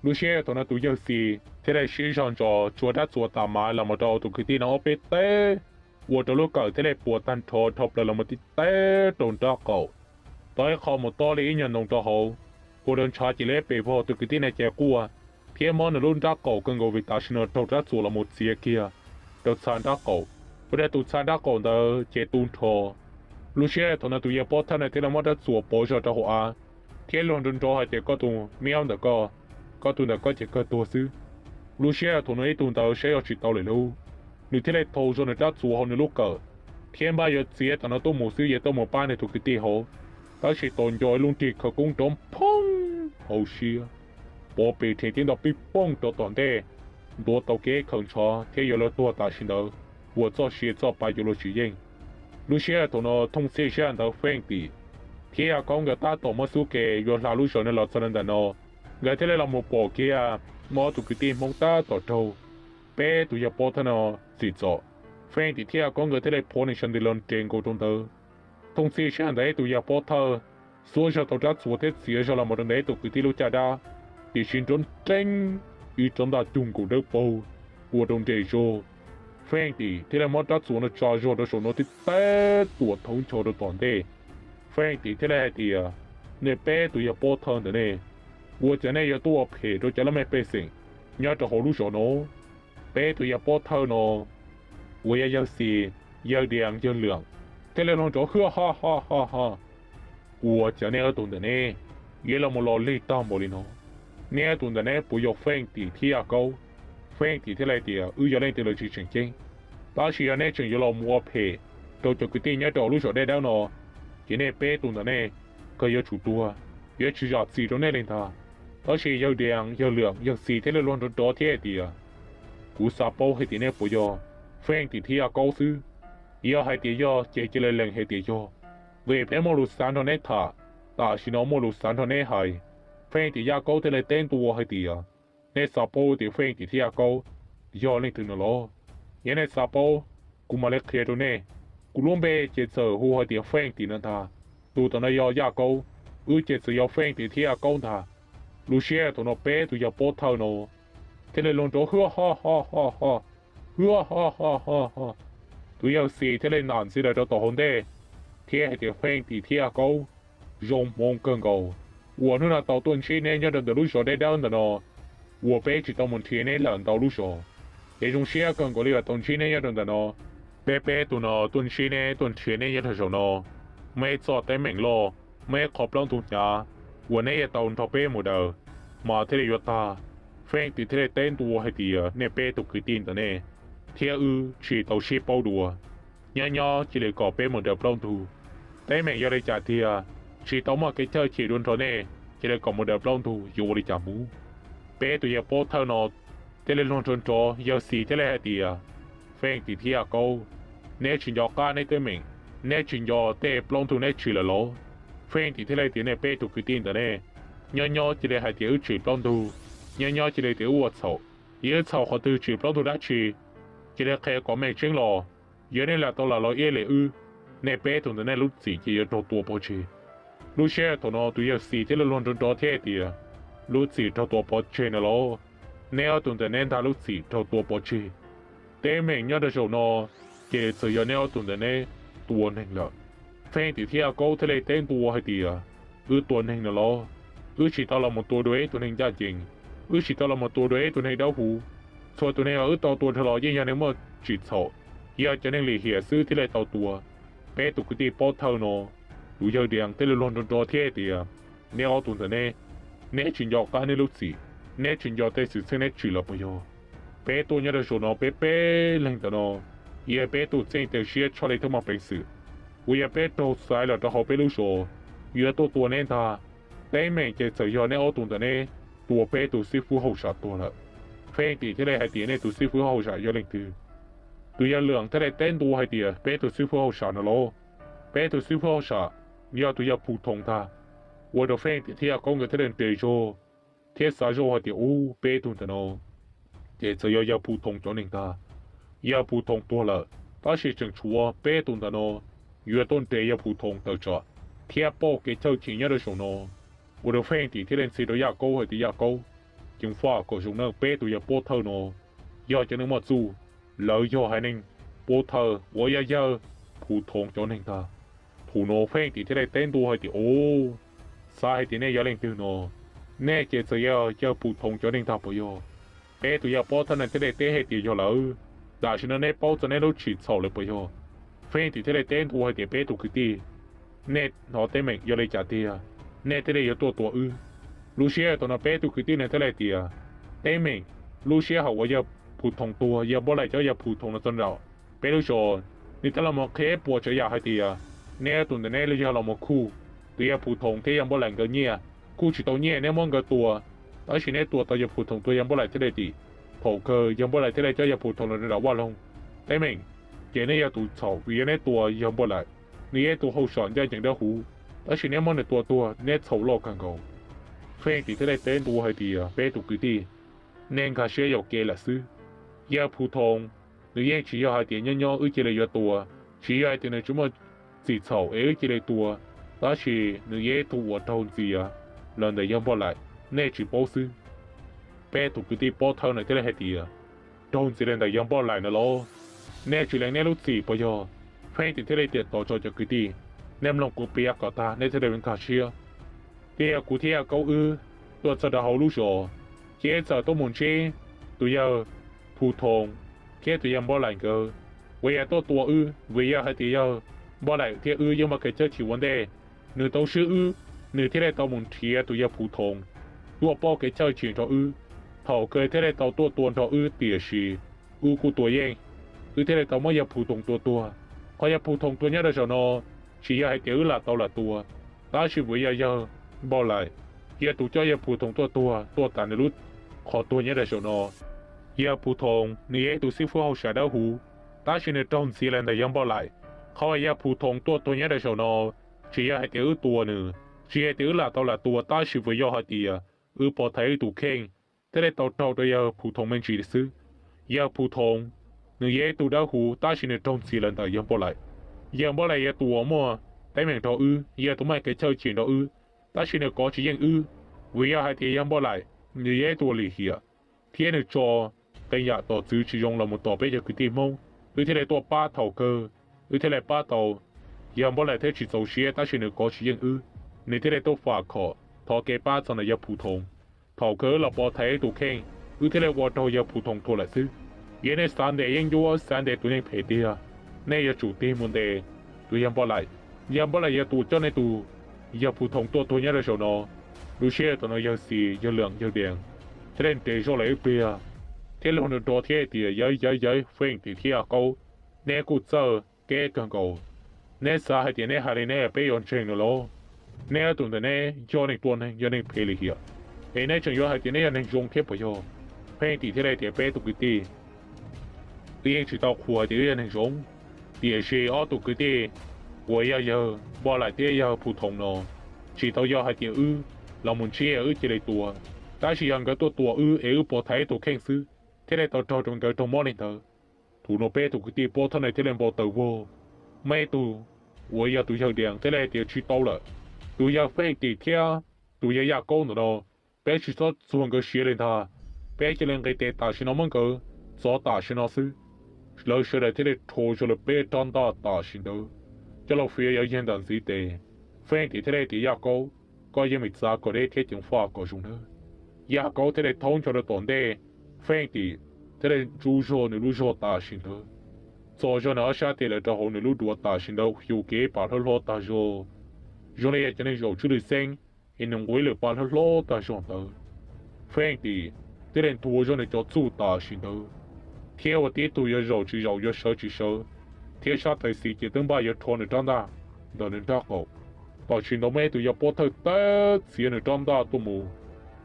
Lub sij hawm thaum no tus yawg Xis thiaj li siv zog ntsos tsuav rab txuas tas mas los mus rau tus kwv tij no ob peb teb, ua rau lub kawm thiaj li puas tag nrho dhau plaws los mus tib teb rau nrab qaum, tau ib qho mus tob li ib nyuag ntoo rau hauv, ua rau ntshav ces liab pes vog. Tus kwv tij no ces quaj thiab mob nws lub nrab qaum kawg nkaus vim tam sim no raug rab txuas los mus txiav kiag rau txha nrab qaum, ua rau tus txha nrab qaum ntawd ces tu nrho. Lub sij hawm thaum no tus yawg pov thawj no thiaj li muab rab txuas pov zog rau hauv av thiab luag nrov nrov hais tias koj tus me ab ntawm koj, koj tus ntawm koj ces kawg tuag xwb. Lub sij hawm thaum no ib tug ntawd saib yog tsis tau lawm lauj, nws thiaj li thau zog nws rab txuas hauv nws lub kawm thiab npaj yuav txiav tam no tuaj mus xwb, yuav tuaj mus pab nws tus kwv tij hauv. Tab sis tos nco ib lub nrig khawv koob nrov phoob hauv siab, pov pes rhe thiab nto pij pooj rau tom ntej, ntuav tau kev khaws ntshav thiab yuav luag tuag tam sim ntawd, ua txoj sia txoj pa yuav luag tsis yeej. Lub sij hawm thaum no thooj txhij sij hawm ntawd Feej Tim thiab Yaj Kaub nkawd tab tom muab xub ke yuav hla lub zos no los txog rau ntawm no. Nkawd thiaj li los mus pom kiag muaj ob tug kwv tij Hmoob tab tom raug peb tus yawg pov thawj no tsim txom. Feej Tim thiab Yaj Kaub nkawd thiaj li phov nws sawv ntws los nres nkaus rau ntawd. Thooj txhij sij hawm ntawd ib tus yawg pov thawj xuab zog tau rab txuas thiab txiav zog los mus rau ntawm ib tus kwv tij lub caj dab, tiam sis nrov nreeb ib rab ntaj cug nkaus dawb paug ua rau nres zog. Feej Tim thiaj li muab rab txuas no tsa zog rau saum no thiab teb tuam thoob ncho rau tom ntej. Feej Tim thiaj li hais tias, nej peb tus yawg pov thawj ntawm nej, ua cas nej yuav tuaj ua phem rau cov laj mej pej xeem nyob rau hauv lub zos no? Peb tus yawg pov thawj no uas yog yawg Xis, yawg Dias, yawg Lwm thiaj li luag nrov hwj ha ha ha ha, ua cas nej ob tug ntawm neb yuav los mus los lig tag npaum li no? Neb ob tug ntawm neb puas yog Feej Tim thiab Yaj Kaub? Feej Tim thiaj li tias, wb yog leej twg los tsis tseem ceeb, tab sis yog nej tseem yuav los mus ua phem rau cov kwv tij nyob rau lub zos Dej Dawb no, ces nej peb tus ntawm nej kawg yuav tsum tuag, yuav tsis zam txim rau nej li ntag. Tab sis yawg Dias, yawg Lwm, yawg Xis thiaj li luag nrov nrov thiab hais tias, kuv xav paub hais tias nej puas yog Feej Tim thiab Yaj Kaub xwb. Yog hais tias yog ces cia li lees hais tias yog, vim peb muaj lus xav nrog neb tham, tam sim no muaj lus xav nrog neb hais. Feej Tim Yaj Kaub thiaj li teb ntua hais tias, nej xav paub tias Feej Tim thiab Yaj Kaub yog leej twg no los? Yog nej xav paub, kuv mam li qhia rau nej. Kuv lub npe ces txawm hu hais tias Feej Tim no ntag, tus tom no yog Yaj Kaub, wb ces txawm yog Feej Tim thiab Yaj Kaub ntag. Lub sij hawm thaum no peb tus yawg pov thawj no thiaj li luag nrov hwj ha ha ha ha, hwj ha ha ha ha. Tus yawg Xis thiaj li nam ntxiv lawm rau tom hauv ntej thiab hais tias, Feej Tim thiab Yaj Kaub, zoo hmoov kawg nkaus uas hnub no tau tuaj ntsib neb nyob rau ntawm lub zos Dej Dawb ntawm no, uas peb tsis tau mus nrhiav neb lawm ntau lub zos, es zoo siab kawg nkaus li uas tau ntsib neb nyob rau ntawm no. Peb peb tus no tuaj ntsib neb tuaj nrhiav neb nyob rau zaum no, muaj ib txoj teeb meem loj, muaj ib qho plaub ntug hnyav uas neb yuav tau nrog peb mus daws. Mas thiaj li yuav tag. Feej Tim thiaj li teb ntua hais tias, nej peb tus kwv tij ntawm nej thiab wb tsis tau sib paub dua, nyob nyob cia li kom peb mus daws plaub ntug. Teeb meem yog li cas tiag? Tsis tau muaj kev cawm chim dua nrog nej, cia li kom mus daws plaub ntug yuav ua li cas mus? Peb tus yawg pov thawj no thiaj li luag nrov nrov, yawg Xis thiaj li hais tias, Feej Tim thiab Yaj Kaub, neb tsis nco qab neb teeb meem, neb tsis nco tej plaub ntug neb tsim lawm los? Feej Tim thiaj li tias, Nej peb tug kwv tij ntawm nej, nyob nyob cia li hais tias wb tsim plaub ntug, nyob nyob cia li tias wb ua txhaum. Yog wb txhaum qhov twg, tsim plaub ntug dab tsi? Cia li qhia kom meej tseeb los, yog nej lam tau lam los iab li wb, nej peb tug ntawm nej lub txim ces yuav raug tua pov tseg. Lub sij hawm thaum no tus yawg Xis thiaj li luag nrov nrov thiab hais tias, Lub txim raug tua pov tseg no los? Nej ob tug ntawm nej ntag lub txim raug tua pov tseg. Teeb meem nyob rau zaum no ces txawm yog nej ob tug ntawm nej tua neeg lawm. Feej Tim thiab Yaj Kaub thiaj li teb ntua hais tias, Wb tua neeg no los? Wb tsis tau los mus tua dua ib tug neeg ncaj ncees, wb tsis tau los mus tua dua ib tug neeg dawb huv. Txhua tus neeg uas wb tau tua nrog los yeej yog neeg muaj tsim txhaum, yog cov neeg lim hiam xwb thiaj li tau tua. Peb tus kwv tij pov thawj no, tus yawg Dias thiaj li luag nrov nrov thiab hais tias, Nej ob tug ntawm nej, neb tsis nco qab neb lub txim, neb tsis nco tej xwm txheej neb tsim lawm puas yog? Peb tuaj nyob rau zaum no peb peb leeg ntawm no, yog peb tus txheej tawg siab tshaj li thawj muaj peev xwm, uas yog peb raug xaiv los rau hauv peb lub zos, yuav tuaj tua neb ntag. Teeb meem ces txawm yog neb ob tug ntawm neb tua peb tus xib fwb hauj sam tuag lawm. Feej Tim thiaj li hais tias, Nej tus xib fwb hauj sam yog leej twg? Tus yawg Dias thiaj li teb ntua hais tias, Peb tus xib fwb hauj sam no los? Peb tus xib fwb hauj sam yog tus yawg Phu Thoom ntag. Ua rau Feej Tim thiab Yaj Kaub nkawd thiaj li nres zog thiab xav zoj hais tias, Ub, peb tug ntawm no ces txawm yog yawg Phu Thoom cov neeg ntag. Yawg Phu Thoom tuag lawm, tab sis tseem tshuav peb tug ntawm no yuav tuaj nres yawg Phu Thoom tawm tsam thiab pauj kev cawm chim nyob rau zaum no. Ua rau Feej Tim thiaj li ntxhi rau Yaj Kaub hais tias, Yaj Kaub, ceev faj kom zoo nawb, peb tus yawg pov thawj no yog cov neeg muaj txuj, lawv yog haiv neeg pov thawj uas yog yawg Phu Thoom cov neeg ntag. Thaum no Feej Tim thiaj li teb ntua hais tias, Ub, xav hais tias nej yog leej twg no? Nej ces txawm yog yawg Phu Thoom cov neeg ntag puas yog? Peb tus yawg pov thawj no thiaj li teb hais tias, Yog lawm, tam sim no neb paub txog neb lub txim txhaum lawm puas yog? Feej Tim thiaj li teb ntua hais tias, Peb tus kwv tij, nej hnov teeb meem yog li cas tiag, nej thiaj li yuav tuaj tua wb? Lub sij hawm thaum no peb tus kwv tij no thiaj li tias, Teeb meem lub sij hawm uas yawg Phu Thoom tuag, yawg Npauj Laim coj yawg Phu Thoom los txog nram peb lub zos, nws thiaj los mus qhia puas tsav yam hais tias, nej ob tug ntawm neb los yog los mus khuj tus yawg Phu Thoom thiab yawg Npauj Laim nkawd nyiaj, khuj tsis tau nyiaj neb muab nkawd tua, tab sis neb tua tau yawg Phu Thoom tuag, yawg Npauj Laim thiaj li tim. Thaum kawg yawg Npauj Laim thiaj li coj yawg Phu Thoom los rau nram vaj loog. Teeb meem ces nej yog tus txhaum vim yog neb tua yawg Npauj Laim, nws yog ib tug hauj sam ncaj ncees dawb huv, tab sis neb muab nws tua tuag, neb txhaum loj kawg nkaus. Feej Tim thiaj li teb ntua hais tias, Peb tus kwv tij, nej nkag siab yuam kev lawm xwb. Yawg Phu Thoom, nws yeej tsis yog hais tias nyob nyob wb cia li yuav tua, tsis yog hais tias nws tsis muaj txim txhaum es wb cia li tua, tab sis nws yog ib tug uas raug ntxias los ntawm yawg Npauj Laim, nej tsis paub xwb. Peb tus kwv tij pov thawj no thiaj li hais tias, Raug ntxias los ntawm yawg Npauj Laim no los? Nej tsis lees neb lub txim puas yog? Feej Tim thiaj li tias, Tos tso cov kwv tij, nej mloog kuv piav kom tag nej thiaj li nkag siab. Thiaj yog kuv thiab Yaj Kaub wb tuaj txog rau hauv lub zos, ces wb txawm tuaj mus ntsib tus yawg Phu Thoom thiab tus yawg Npauj Laim nkawd, uas yog tuaj tua wb vim yog hais tias yawg Npauj Laim thiab wb yeej muaj kev cawm chim ua ntej. Nws tau swb wb, nws thiaj li tau mus nrhiav tus yawg Phu Thoom tuaj pauj kev cawm chim nrog wb. Thaum kawg thiaj li tau tuaj tua nrog wb, tiam sis wb kuj tua yeej, wb thiaj li tau muab yawg Phu Thoom tua tuag. Qhov yawg Phu Thoom tuag nyob rau zaum no, tsis yog hais tias wb lam tau lam tua, tab sis vim yog yawg Npauj Laim yog tus coj yawg Phu Thoom tuaj tuag tuaj tas nws lub qhov tuag nyob rau zaum no. Yawg Phu Thoom nws yog ib tus xib fwb hauj sam dawb huv, tab sis nws raug ntxias los ntawm yawg Npauj Laim. Qhov uas yawg Phu Thoom tuaj tuag nyob rau zaum no, tsis yog hais tias wb tua nws, tsis yog hais tias wb lam tau lam tua, tab sis vim yog hais tias wb pov thaiv wb tus kheej, thiaj li tau raug rau yawg Phu Thoom me ntsis xwb. Yawg Phu Thoom nws yog ib tug dawb huv, tab sis nws raug ntxias los ntawm yawg Npauj Laim. Yawg Npauj Laim yog tus uas muaj teeb meem nrog wb, yog tus muaj kev cawm chim nrog wb, tab sis nws kov tsis yeej wb, vim yog hais tias yawg Npauj Laim nws yog ib tug lim hiam, thiab nws tso qee yam tom txwv tsis zoo los mus tom peb cov kwv tij Hmoob. Wb thiaj li tuaj pab, thaum kawg wb thiaj li pab tau. Yawg Npauj Laim thiaj tsis txaus siab, tab sis nws kov tsis yeej wb, nws thiaj li tuaj fam khom thov kev pab txog ntawm yawg Phu Thoom. Thaum kawg wb los pov thaiv wb tus kheej, wb thiaj li ua rau yawg Phu Thoom tuag lawm xwb. Yog nej xav ntes yeeb ncuab, xav ntes tus neeg phem tiag, nej yuav tsum tig mus ntes tus yawg Npauj Laim. Yawg Npauj Laim yog tus coj nej tus yawg Phu Thoom tuaj tuag nyob rau zaum no. Lub sij hawm thaum no yawg Xis, yawg Lees, yawg Dees thiaj li nres zog lawv ib pliag, thiab luag nrov nrov thiab hais tias, Yawg, yawg, yawg Feej Tim thiab Yaj Kaub, neb kuj txawj kev kawg nkaus. Neb xav hais tias neb hais li neb peb yuav ntseeg no los? Neb ob tug ntawm neb yog neeg tua neeg, yog neeg phem lim hiam, es neb tseem yuav hais tias neb yog neeg zoo thiab puas yog? Feej Tim thiaj li tias, Peb tus kwv tij, wb yeej tsis tau qhuas tias wb yog neeg zoo, tiam sis ob tug kwv tij uas yog yawg Npoj Laim thiab yawg Phu Thoom no tsis tau yog hais tias wb los mus ntsib wb cia li tua, tab sis yog nkawd tuaj tua wb es wb pov thaiv ib tug kheej xwb thiaj li tau raug rau nkawd raug mob li ntawd. Thaum no peb tus kwv tij Pob Thawj no thiaj li npau taws vog, muaj ib tug uas yog tus yawg Dias thiaj li tias, Tsis tau lawm, tus yawg Feej Tim thiab tus yawg Yaj Kaub ntawm no, peb tsis txhob txuag nkawd siav li ntag. Peb cia li nqis tes tam sim no muab nkawd txov tam sim no xwb. Lawv sawv daws thiaj li rho zog lawv peb rab ntaj tam sim ntawd coj los fiav yog yag ntawm ntxiv tes. Feej Tim thiaj li tias, Yaj Kaub, koj yeej meem txav kom deb thiab ceev faj kom zoo nawb. Yaj Kaub thiaj li thaub ncho rau tom ntej, Feej Tim thiaj li ntsuj zog nws lub zog tam sim ntawd, txo zog nws ob sab tes lawm rau hauv nws lub duav tam sim ntawd xyuas kev pam hlob hlob tag zog, zoo li yog cov neeg zaum tswj lwm xeeb es nws nqus ib lwm pam hlob hlob tag zog ntawd. Feej Tim thiaj li ntuas zog nws cov txuj tam sim ntawd, thiab ua tib tug yuav zaum tsis zaum, yuav sawv tsis sawv, thiab sab tais xis ces twb npaj yuav rho nws rab ntaj ntawm nws nrab qaum. Tam sim ntawd muaj ib tug yawg Pob Thawj tawb txiav nws rab ntaj tuaj mus,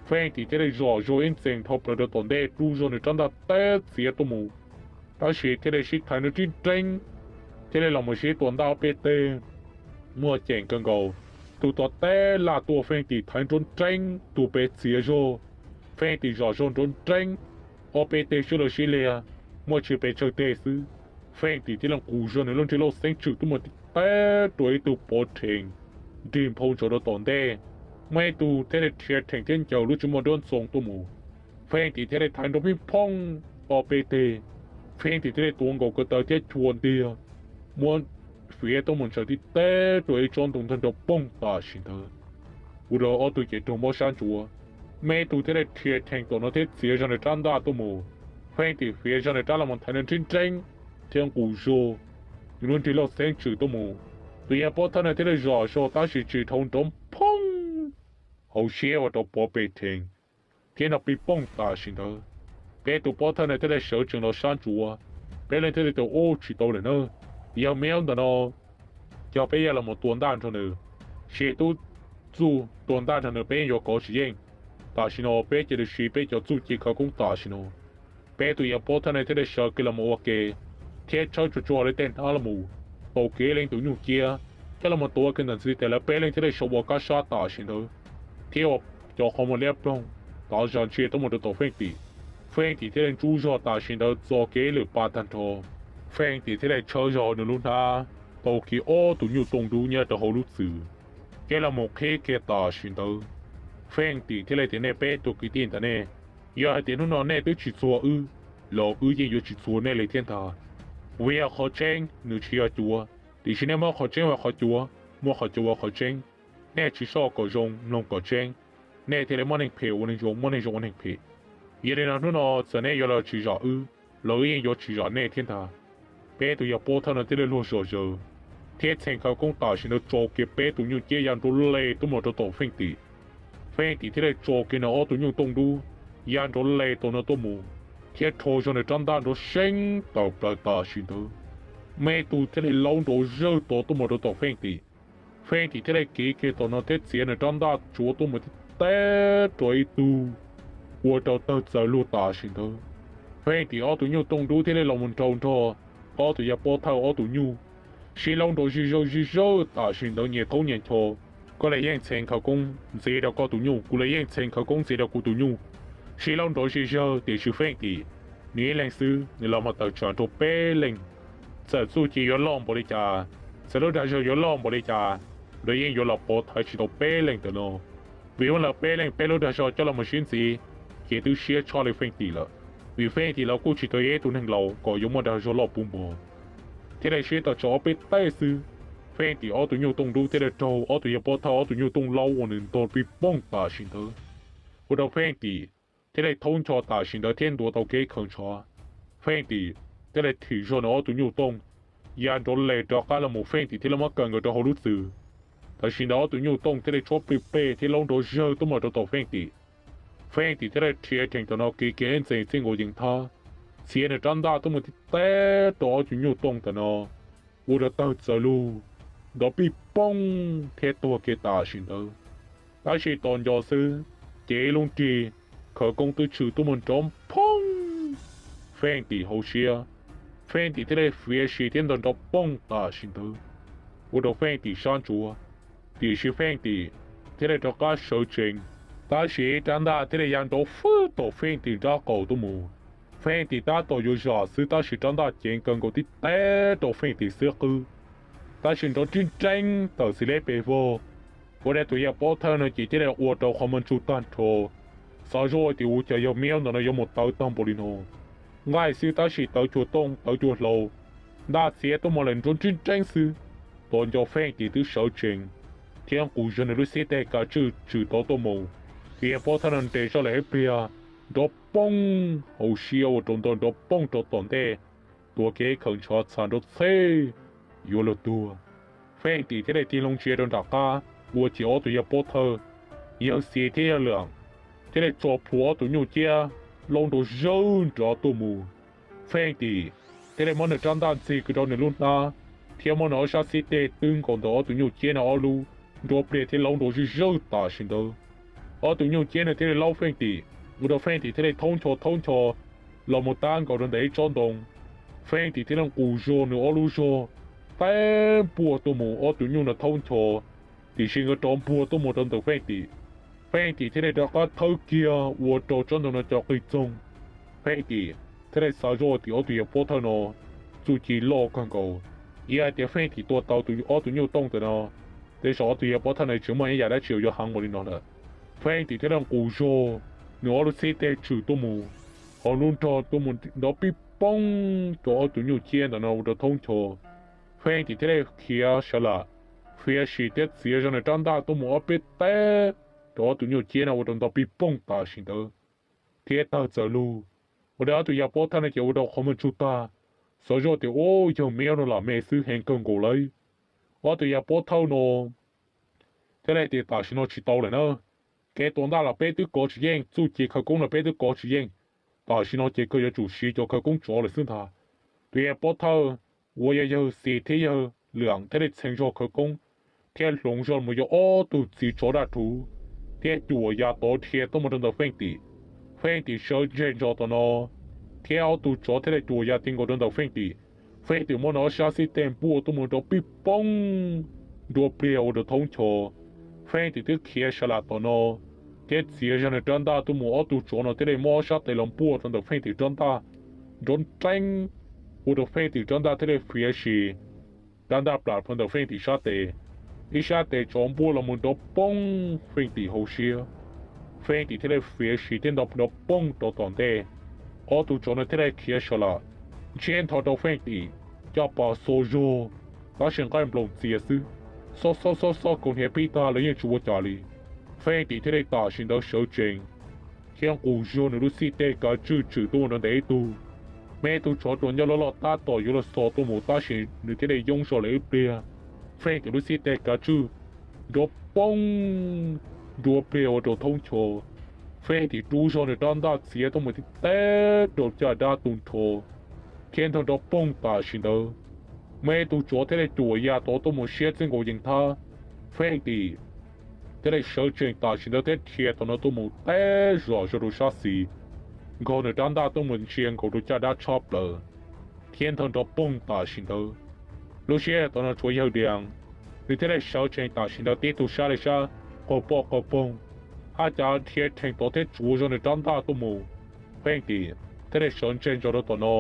Feej Tim thiaj li zom zog ib ntxees dhau plaws rau tom ntej, rub zog nws rab ntaj tawb txiav tuaj mus, tab sis thiaj li sib thaiv nrov nreeb nreeb, thiaj li los mus sib tua ntaj ob peb teg. Muaj ceem kawg nkaus, tus tom teb laj tuaj Feej Tim thaiv nrov nreeb tus pem txiav zog, Feej Tim zom zog nrov nreeb, ob peb teg sib law sib liag, muaj tsis pes tsawg teg xwb, Feej Tim thiaj li nqus zog nws lub nrig lauj xeeb tshwm tuaj mus tib teb rau ib tug pov rhees nrig nphau ntsaws rau tom ntej. Muaj ib tug thiaj li rhia rhees thiab ncaws lub tsis muaj duab ntxoo tuaj mus, Feej Tim thiaj li thaiv nrov pib phooj ob peb teg. Feej Tim thiaj li tuav nkaus ko taw thiab chua ntiag, muab fiav tuaj mus ntsaws tib teb rau ib tsob ntoo ntog nrov poog tam sim ntawd, ua rau ob tug ces raug mob sab ntsuav. Muaj ib tug thiaj li rhia rhees tom no thiab txiav zog nws rab ntaj tuaj mus, Feej Tim fiav zog nws rab los mus thaiv nrov nreeb nreeb thiab nqus zog nws lub nrig lauj xeeb tshwm tuaj mus. Tus yawg Pob Thawj no thiaj li zom zog tab sis tsis dhau nrov phooj, hauv siab ua rau pov pes rhees thiab nrov pib pooj tam sim ntawd. Peb tus Pob Thawj no thiaj li sawv tsees los sab ntsuav, peb leeg thiaj li tias, Ub, tsis tau lawm na, yawg Miaub ntawm no cog peb yeej los mus tua ntaj nrog nws, sim tub txuj tua ntaj nrog nws peb yeej yuav kov tsis yeej. Tam sim no peb cia li siv peb cov txuj ci khawv koob tam sim no. Peb tus yawg Pob Thawj no thiaj li sawv kev los mus ua ke thiab tshawb tsuag tsuag lawv tej hnab los mus taug kev leej tus nyuj ciab coj los mus tuav kiag ntawm ntxiv tes, lawv peb leeg thiaj li sawv ua kab sab tam sim ntawd thiab ua cov qhov muag liab ploog tov zog ntsia tuaj mus rau tom Feej Tim. Feej Tim thiaj li ntsuj zog tam sim ntawd txo kev lwm pa tag nrho. Feej Tim thiaj li tshawb zog nws lub hnab taug kev ob tug nyuj tooj dub nyob rau hauv lub txwm coj los mus qhib kiag tam sim ntawd. Feej Tim thiaj li tias, Nej peb tug kwv tij ntawm nej, yog hais tias hnub no nej twb tsis txuag wb los wb yeej yuav tsis txuag nej li thiab ntag. Vim yog qhov tseeb nws tsis yog cuav, tiam sis nej muab qhov tseeb ua qhov cuav, muab qhov cuav ua qhov tseeb. Nej tsis soj kom zoo mloog kom tseeb, nej thiaj li muab neeg phem ua neeg zoo, muab neeg zoo ua neeg phem. Yog li no hnub no txawm nej yuav los tsis zam wb los wb yeej yuav tsis zam nej thiab ntag. Peb tus yawg Pob Thawj no thiaj li luag zom zaws thiab txheem khawv koob tam sim ntawd tso kiag peb tus nyuj ciab ya nrov leg tuaj mus rau tom Feej Tim. Feej Tim thiaj li tso kiag nws ob tug nyuj tooj dub ya nrov leg tom no tuaj mus thiab rho zog nws rab ntaj nrov seeb tawm plaws tam sim ntawd. Muaj ib tug thiaj li laub nrov zawj tod tuaj mus rau tom Feej Tim. Feej Tim thiaj li kiv kiag tom no thiab txiav nws rab ntaj tsuav tuaj mus tib teb rau ib tug ua rau tawg txawv lug tam sim ntawd. Feej Tim ob tug nyuj tooj dub thiaj li los mus nraus nrog ob tug yawg Pob Thawj ob tug nyuj, sib laub nrov zij zawj zij zawj tam sim ntawd nyias khaub nyias ncho. Koj los yeej txheem khawv koob ntxiv rau koj tus nyuj, kuv los yeej txheem khawv koob ntxiv rau kuv tus nyuj. Sib laub nrov zij zawg tiam sis Feej Tim nws ib leeg xwb nws los mus tawm tsam rau peb leeg. Txawm txuj ci yuav loj npaum li cas, txawm lub dag zog yuav loj npaum li cas, los yeej yuav los pov thaiv tsis tau peb leeg ntawm no. Vim muaj lawv peb leeg peb lub dag zog coj los mus sib ntxiv, ces twb siab tshaj li Feej Tim lawm. Vim Feej Tim los kuj tsis tau yog ib tug neeg laus kom yuav muaj dag zog loj puv npo. Thiaj li sib tawm tsam ob peb teg xwb, Feej Tim ob tug nyuj tooj dub thiaj li raug ob tug yawg Pob Thawj ob tug nyuj tooj laub uas nws ntog pij pooj tam sim ntawd, ua rau Feej Tim thiaj li thaub ncho tam sim ntawd thiab ntuav tau kev khaws ntshav. Feej Tim thiaj li thim zog nws ob tug nyuj tooj ya nrov leg rov qab los mus, Feej Tim thiaj li muab kaw nkawd rau hauv lub txwm. Tam sim ntawd ob tug nyuj tooj thiaj li tshuab plig peg thiab laub nrov zawg tuaj mus rau tom Feej Tim. Feej Tim thiaj li rhia rhees tom no kiv kiag ib ntxees txij nkaus yees thab, txiav nws rab ntaj tuaj mus tib teb rau ob tug nyuj tooj ntawm no, ua rau tawg txawv lug. nrov pij pooj thiab tuag kiag tam sim ntawd. Tab sis tos nco xwb, ces ib lub rig khawv koob twb tshwm tuaj mus nrov phooj. Feej Tim hauv siab, Feej Tim thiaj li fiav sim thiab ntog nrov pooj tam sim ntawd, ua rau Feej Tim sab ntsuav. Tiam sis Feej Tim thiaj li rov qab sawv tsees, tab sis ib rab ntaj thiaj li ya nrov fwb tom Feej Tim nrab qaum tuaj mus. Feej Tim tab tom yuav zam xwb tab sis rab ntaj ceev kawg nkaus tib teb rau Feej Tim xwb qwb, tab sis nrov rib nreeb tawm xis leb pes vog. Ua rau tus yawg pov thawj no ces thiaj li ua rau qhov muag ntsuj tag nrho, xav zoj tias ua cas yog miab ntawm no yuav mus tawv tag npaum li no. Nqaij xwb tab sis tawv cuag tooj tawv cuag hlau, ntaj txiav tuaj mus lawm nrov rib nreeb xwb. Tos nco Feej Tim twb sawv tsees thiab nqus zog nws lub xib teg kav tswj tswm tod tuaj mus, tus yawg pov thawj no nres zog lawm ib pliag, nrov pooj hauv siab ua rau ntog nrov pooj rau tom ntej, tuav kiag ib khaws ntshav txha nrov txheb yuav luag tuag. Feej Tim thiaj li tig loo ntsia rau nram qab ua ciav ob tug yawg pov thawj, yawg Xis thiab yawg Lwm thiaj li tso plhuav ob tug nyuj ciab laub nroo zawj nrov tuaj mus. Feej Tim thiaj li muab nws rab ntaj ntxig kiag rau nws lub hnab thiab muab nws ob sab xib teg twb nkaus ntawm ob tug nyuj ciab no ob lub, nruab pliag thiab laub nroo zij zawj tam sim ntawd. Ob tug nyuj ciab no thiaj li laub Feej Tim, ua rau Feej Tim thiaj li thaub ncho thaub ncho los mus tab nkaus rau ntawm ib tsob ntoo. Feej Tim thiaj li nqus zog nws ob lub zog, teb npuaj tuaj mus ob tug nyuj no thaub ncho, tiam sis nkawd rov npuag tuaj mus rau ntawm Feej Tim. Feej Tim thiaj li rov qab thawb kiag ua rau tsob ntoo no co qig txoog. Feej Tim thiaj li xav zoj tias ob tug yawg pov thawj no txuj ci loj kawg nkaus, yog hais tias Feej Tim tua tau ob tug nyuj tooj ntawm no, tej zaum ob tug yawg pov thawj no tsis muaj ib yam dab tsi uas yuav heev npaum li no lawm. Feej Tim thiaj li nqus zog nws ob lub xib teg tswm tuaj mus, hauv lub nrog tuaj mus nrov pij pooj rau ob tug nyuj ciab ntawm no ua rau thaub ncho. Feej Tim thiaj li khiav sawv lam, fiav sim thiab txiav zog nws rab ntaj tuaj mus ob peb teb rau ob tug nyuj ciab no ua rau ntog pij pooj tam sim ntawd thiab tawg txawm lug. Ua rau ob tug yawg pov thawj no ces ua rau qhov muag tsug tag, xav zoj tias ub, yawg miab no lam me xwb heev kawg nkaus lawm. Ob tug yawg pov thawj no thiaj li tias tam sim no tsis tau lawm na, kev tua ntaj los peb twb kov tsis yeej, txuj ci khawv koob los peb twb kov tsis yeej, tam sim no ces kawg yuav tsum siv cov khawv koob tsov lawm xwb ntag. Tus yawg pov thawj uas yog yawg Xis thiab yawg Lwm thiaj li txheev zog khawv koob thiab hloov zog mus yog ob tug txiv tsov daj rhuv thiab cuam ya tod dhia tuaj mus rau ntawm Feej Tim. Feej Tim sawv ntseg ntsoov tom no, thiab ob tug tsov thiaj li cuam ya ti nkaus rau ntawm Feej Tim. Feej Tim muab nws ob sab xib teg npuaj tuaj mus nrov pij pooj, nruab pliag ua rau thaub ncho. Feej Tim twb khiav sawv lam tom no thiab txiav zog nws rab ntaj tuaj mus, ob tug tsov no thiaj li muab ob sab tes los npuaj rau ntawm Feej Tim rab ntaj, nrov nreeb, ua rau Feej Tim rab ntaj thiaj li fiav sim, rab ntaj plam plhuav ntawm Feej Tim sab tes, ib sab tes tsov npuaj los mus nrov pooj Feej Tim hauv siab. Feej Tim thiaj li fiav sim thiab nto nrov pooj rau tom ntej. Ob tug tsov no thiaj li khiav sawv lam, ntsiab nto rau Feej Tim caj pas xo zog, tab sis nqaij nploos txias xwb, xob xob xob xob kaus hniav pib tag lawv yeej tsis ua cas li. Feej Tim thiaj li tam sim ntawd sawv tsees thiab nqus zog nws lub xib teg kav tswj tswm tuaj mus rau ntawm ib tug, muaj ib tug tsov ruam ncauj loj loj tab tom yuav los xo tuaj mus tab sis nws thiaj li yoob zog lawm ib pliag. Feej Tim lub xib teg kav tswj nrov pooj, nruab pliag ua rau thaub ncho. Feej Tim rub zog nws rab ntaj txiav tuaj mus tib teg rau caj dab tu nrho thiab nrog nrov pooj tam sim ntawd. Muaj ib tug tsov thiaj li cuam ya tod tuaj mus siab txij nkaus yees thab. Feej Tim thiaj li sawv tsees tam sim ntawd thiab dhia tom no tuaj mus teb zom zog rau sab xis, nkaug nws rab ntaj tuaj mus ntsia nkaus rau caj dab tshab plaws thiab nrog nrov pooj tam sim ntawd. Lub sij hawm tom no tshuav yawg Dias, nws thiaj li sawv tsees tam sim ntawd tib tug sab li sab qaug poj qaug poog, haj cav dhia rhees tod thiab tsuav zog nws rab ntaj tuaj mus. Feej Tim thiaj li sawv ntseg ntsoov rau tom no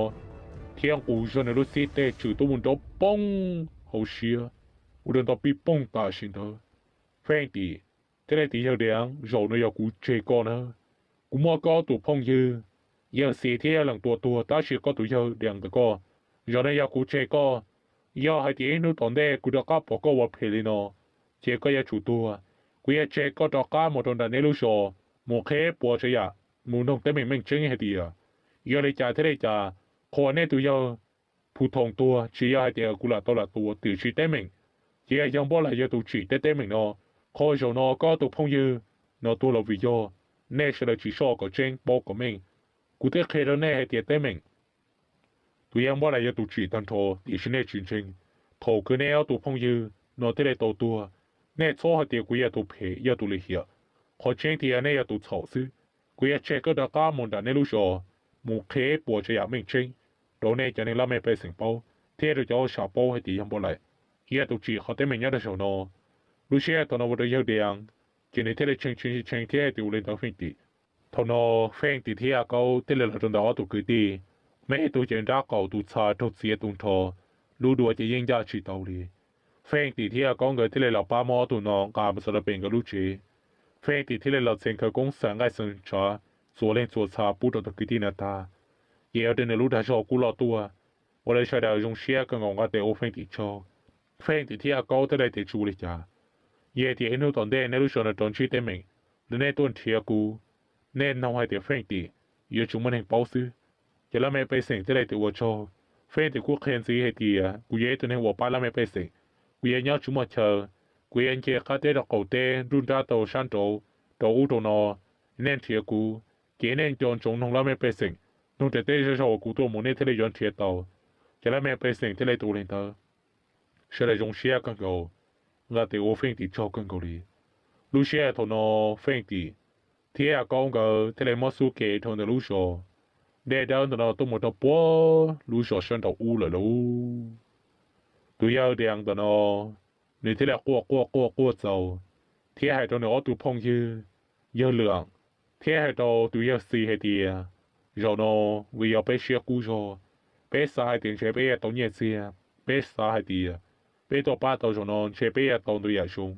thiab nqus zog nws lub xib teg tswm tuaj mus nrov pooj hauv siab, ua rau nto pij pooj tam sim ntawd. Feej Tim thiaj li tias yawg Dias, zaum no yog kuv tseg koj na. Kuv muab koj ob tug phooj ywg, yawg Xis thiab yawg Lees tua tuag tab sis koj tus yawg Dias ntawm koj, zaum no yog kuv tseg koj. Yog hais tias ib hnub tom ntej kuv rov qab pom koj ua phem li no, ces koj yuav tsum tuag. Kuv yuav tseg koj rov qab mus rau nram nej lub zos mus qhib puas tsav yam, mus noog teeb meem meej tseeb hais tias yog li cas thiaj li cas. Qhov nej tus yawg Phu Thoom tuag tsis yog hais tias kuv lam tau lam tua, tiam sis teeb meem ces yog yawg Npoj Lam yawg tus tsim tej teeb meem no. Qhov zaum no koj tus phooj ywg no tuag los vim yog nej sawv daws tsis soj kom tseeb paub kom meej. Kuv twb qhia rau nej hais tias teeb meem tus yawg Npoj Lam yawg tus tsim tag nrho tiam sis nej tsis ntseeg. Thaum kawg nej ob tug phooj ywg no thiaj li tau tuag. Nej txhob hais tias kuv yog tus phem yog tus lim hiam, qhov tseeb tiag nej yog tus txhaum xwb. Kuv yuav tseg koj rov qab mus nram nej lub zos, mus qhia ib puas tsav yam meej tseeb rau nej cov neeg laj mej pej xeem paub, thiab rau cov hauj sam paub hais tias yog Npauj Laim yog tus tsim qhov teeb meem nyob rau zaum no. Lub sij hawm thaum no ua rau yawg Dias ces nws thiaj li tshee tshee tshee thiab hais tias ua li ntawd Feej Tim. Thaum no Feej Tim thiab Yaj Kaub thiaj li los rau ntawm ob tug kwv tij, muaj ib tug ces nrab qaum tus txha raug txiav tu nrho, lub duav ces yeej ncaj tsis tau li. Feej Tim thiab Yaj Kaub nkawd thiaj li los pab muab ob tug no nqa mus txog rau pem nkawd lub tsev. Feej Tim thiaj li los txeev khawv koob xaws nqaij xaws ntshav, txuas leej txuas txha pub rau tus kwv tij no tag, ces ua rau nws lub dag zog kub loj tuaj. Ua rau sawv daws zoo siab kawg nkaus nqa tes ua Feej Tim tsaug. Feej Tim thiab Yaj Kaub thiaj li tias tsis ua li cas, yog tias ib hnub tom ntej nej lub zos no rov ntsib teeb meem, los nej tuaj nrhiav kuv, nej noog hais tias Feej Tim, yuav tsum muaj neeg paub xwb. Ces laj mej pej xeem thiaj li tias ua tsaug. Feej Tim kuj qhia ntxiv hais tias kuv yog ib tug neeg uas pab laj mej pej xeem, kuv yuav nyob tsis muaj chaw, kuv yuav nce qab teb rau qaum teb nruj nrab rau sab nraud, rau ub rau no. Nej nrhiav kuv, ces nej nco ntsoov noog laj mej pej xeem, noog raws tej zej zog uas kuv tuaj mus nej thiaj li yuav nrhiav tau. Ces laj mej pej xeem thiaj li tias ua li ntawd. Sawv daws zoo siab kawg nkaus, nqa tes ua Feej Tim tsaug kawg nkaus li. Lub sij hawm thaum no Feej Tim thiab Yaj Kaub nkawd thiaj li muab xub kev dhau ntawm lub zos Dej Dawb ntawm no tuaj mus rau puag lub zos sab nraum ub lawm lauj. Tus yawg Dias ntawm no, nws thiaj li quaj quaj quaj quaj txaus, thiab hais rau nws ob tug phooj ywg, yawg Lwm thiab hais rau tus yawg Xis hais tias, zaum no vim yog peb siab kub zog, peb xav hais tias ntshe peb yuav tau nyiaj txiag, peb xav hais tias peb tuaj pab tau zaum no ntshe peb yuav tau ntau yam zoo,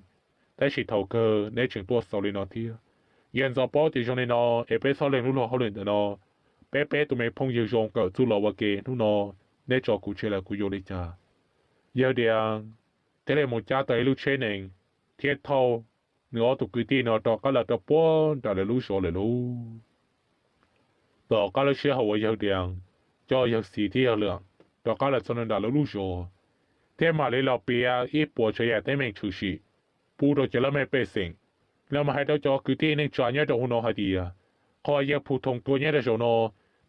tab sis thaum kawg neb tseem tuaj xaus li no thiab. Yog ntxov paub tias zoo li no es peb txhob lees lub luag hauj lwm ntawm no, peb peb tus me phooj ywg zoo kawm txuj lom ua ke, hnub no neb tso kuv tseg lawm kuv yuav ua li cas? Yawg Dias thiaj li mus cab tau ib lub tsheb nees thiab thauj nws ob tug kwv tij no rov qab los rau puag nram lawv lub zos lawm lauj. Tom qab lub sij hawm uas yawg Dias coj yawg Xis thiab yawg Lwm rov qab los txog nram lawv lub zos, thiab mam li los piav ib puas tsav yam teeb meem tshwm sim pub rau cov laj mej pej xeem, los mus hais rau cov kwv tij neej tsa nyob rau hauv no hais tias, qhov yawg Phu Thoo tuag nyob rau zaum no,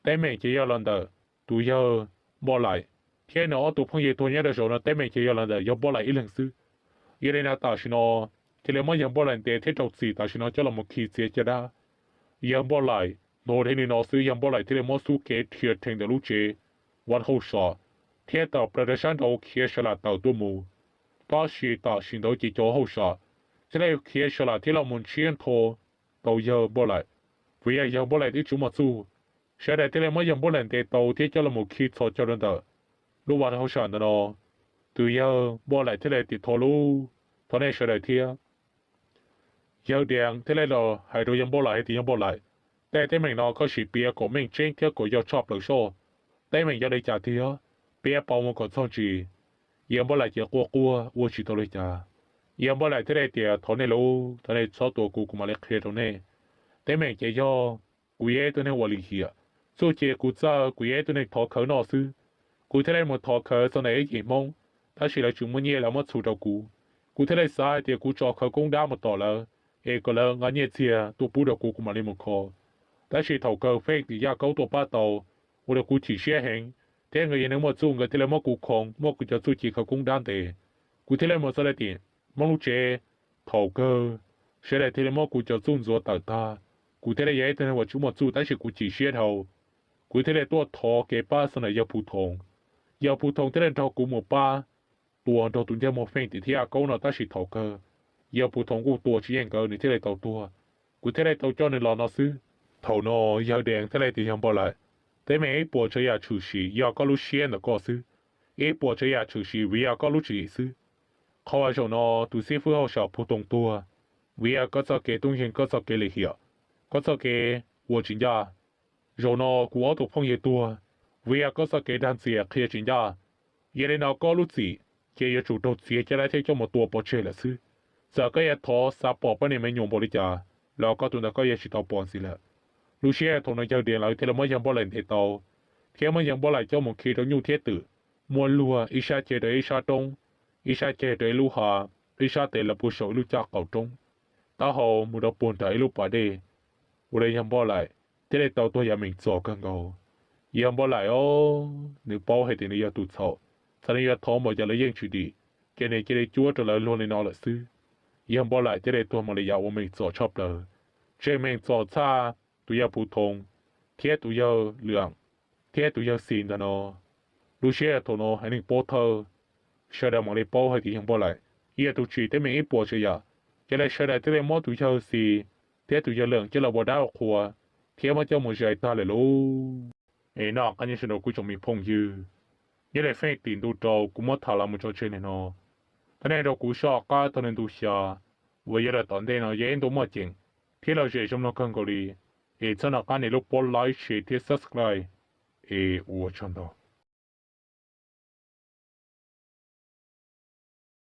teeb meem ces yog los ntawm tus yawg Npauj Laim, thiab nws ob tug phooj ywg tuag nyob rau zaum no teeb meem ces yog los ntawm yawg Npauj Laim ib leeg xwb. Yog li no tam sim no cia li muab yawg Npauj Laim ntes thiab rau txim tam sim no coj los mus khi txiav caj dab. Yawg Npauj Laim hnov dheev li no xwb yawg Npauj Laim thiaj li muab xub kev dhia rhees ntawm lub tsev vaj hauj sam, thiab tawm plaws rau sab nraud khiav sawv lam tawm tuaj mus. Tab sis tam sim ntawd ces cov hauj sam thiaj li khiav sawv lam thiab los mus ntshiab ntho tau yawg Npauj Laim, vim yog yawg Npauj Laim twb tsis muaj txuj. Sawv daws thiaj li muab yawg Npauj Laim ntes tau thiab coj los mus khi txhos caug rau ntawm lub vaj hauj sam ntawm no. Tus yawg Npauj Laim thiaj li tias thov lauj, thov nej sawv daws thiab. Yawg Dias thiaj li los hais rau yawg Npauj Laim hais tias yawg Npauj Laim, tej teeb meem no koj sim piav kom meej tseeb thiab kom yog tshaj plaws soj. Teeb meem yog li cas tiag, piav pauv mus kom txog ntsis. Yawg Npauj Laim ces quaj quaj ua tsis tau li cas. Yawg Npauj Laim thiaj li tias thov nej lauj, thov nej txhob tua kuv, kuv mam li qhia rau nej. Teeb meem ces yog kuv yog ib tug neeg uas lim hiam, txuj ci kuv txawj, kuv yog ib tug neeg thov khawv noj xwb. Kuv thiaj li mus thov khawv txog ntawm ib yim Hmoob, tab sis lawv tsis muaj nyiaj lawv muab txhuv rau kuv. Kuv thiaj li xav hais tias kuv tso khawv koob dab mus tom lawv, es kom lawv nqa nyiaj txiag tuaj pub rau kuv kuv mam li mus kho. Tab sis thaum kawg Feej Tim Yaj Kaub tuaj pab tau, ua rau kuv chim siab heev, thiab nkawd yog neeg muaj txuj nkawd thiaj li muab kuv khoov muab kuv cov txuj ci khawv koob dab ntes. Kuv thiaj li mus txog rau tim Hmoob lub tsev. Thaum kawg sawv daws thiaj li muab kuv cov txuj ntxuav tawm tag. Kuv thiaj li yog ib tug neeg uas tsis muaj txuj tab sis kuv chim siab dhau. Kuv thiaj li tuaj thov kev pab txog ntawm yawg Phu Thoom. Yawg Phu Thoom thiaj li nrog kuv mus pab tua nrog tus ntsej muag Feej Tim thiab Yaj Kaub no tab sis thaum kawg yawg Phu Thoom kuj tua tsis yeej nkawd nws thiaj li tau tuag. Kuv thiaj li tau coj nws los no xwb. Thaum no yawg Dees thiaj li tias yawg Npauj Laim, teeb meem ib puas tsav yam tshwm sim yog koj lub siab ntawm koj xwb, ib puas tsav yam tshwm sim vim yog koj lub tswv yim xwb. Qhov uas zaum no tus xib fwb hauj sam Phu Thoom tuag, vim yog koj txoj kev tub nkeeg, koj txoj kev lim hiam, koj txoj kev ua tsis ncaj. Zaum no kuv ob tug phooj ywg tuag, vim yog koj txoj kev dag ntxias qhia tsis ncaj. Yog li no koj lub txim ces yuav tsum raug txiav caj dab thiab coj mus tua pov tseg lawm xwb. Txawm koj yuav thov xav pom poj niam me nyuam npaum li cas los koj tus ntawd koj yuav tsis tau pom ntxiv lawm. Lub sij hawm thaum no yawg Dees lawv thiaj li muab yawg Npauj Laim ntes tau, thiab muab yawg Npauj Laim coj mus khi rau nyuj thiab twm, muab luag ib sab ceg rau ib sab roob, ib sab ceg rau ib lub hav, ib sab tes lawv puag saum ib lub caj qaum roob, taub hau mus rau puag nram ib lub pas dej. Ua rau yawg Npauj Laim thiaj li tau tuag yav meem txom kawg nkaus. Yawg Npauj Laim os, nws paub hais tias nws yog tus txhaum, txawm nws yuav thov npaum cas los yeej tsis dim. ces nws cia li cuab rau lawv luag li no lawm xwb. Yawg Npauj Laim thiaj li tuag mus li yam uas Meej Txos tshaj plaws, tseem Meej Txos txhaj tus yawg Phuv Thoov thiab tus yawg Lwm Am thiab tus yawg Xis ntawm no. Lub sij hawm thaum no haiv neeg paub thawj, sawv daws mam li paub hais tias yawg Npauj Laim yog tus tsim teeb meem ib puas tsav yam, ces lawv sawv daws thiaj li muab tus yawg Xis thiab tus yawg Lwm Am coj los ua dab ua qhua thiab muab coj mus zais tag lawm lauj. Es noj qab nyob zoo rau kuv tsoom me phooj ywg, nyob li feej tim ntu rau kuv muab tham los mus tso tseg li no. Thov nej rau kuv soj qab txog ntu xya uas yuav los tom ntej no yog ib ntu muaj ceem thiab lom zem zoo mloog kawg nkaus li. Es txhob noj qab nias lub pob like, share thiab subscribe. Es ua tsaug ntau.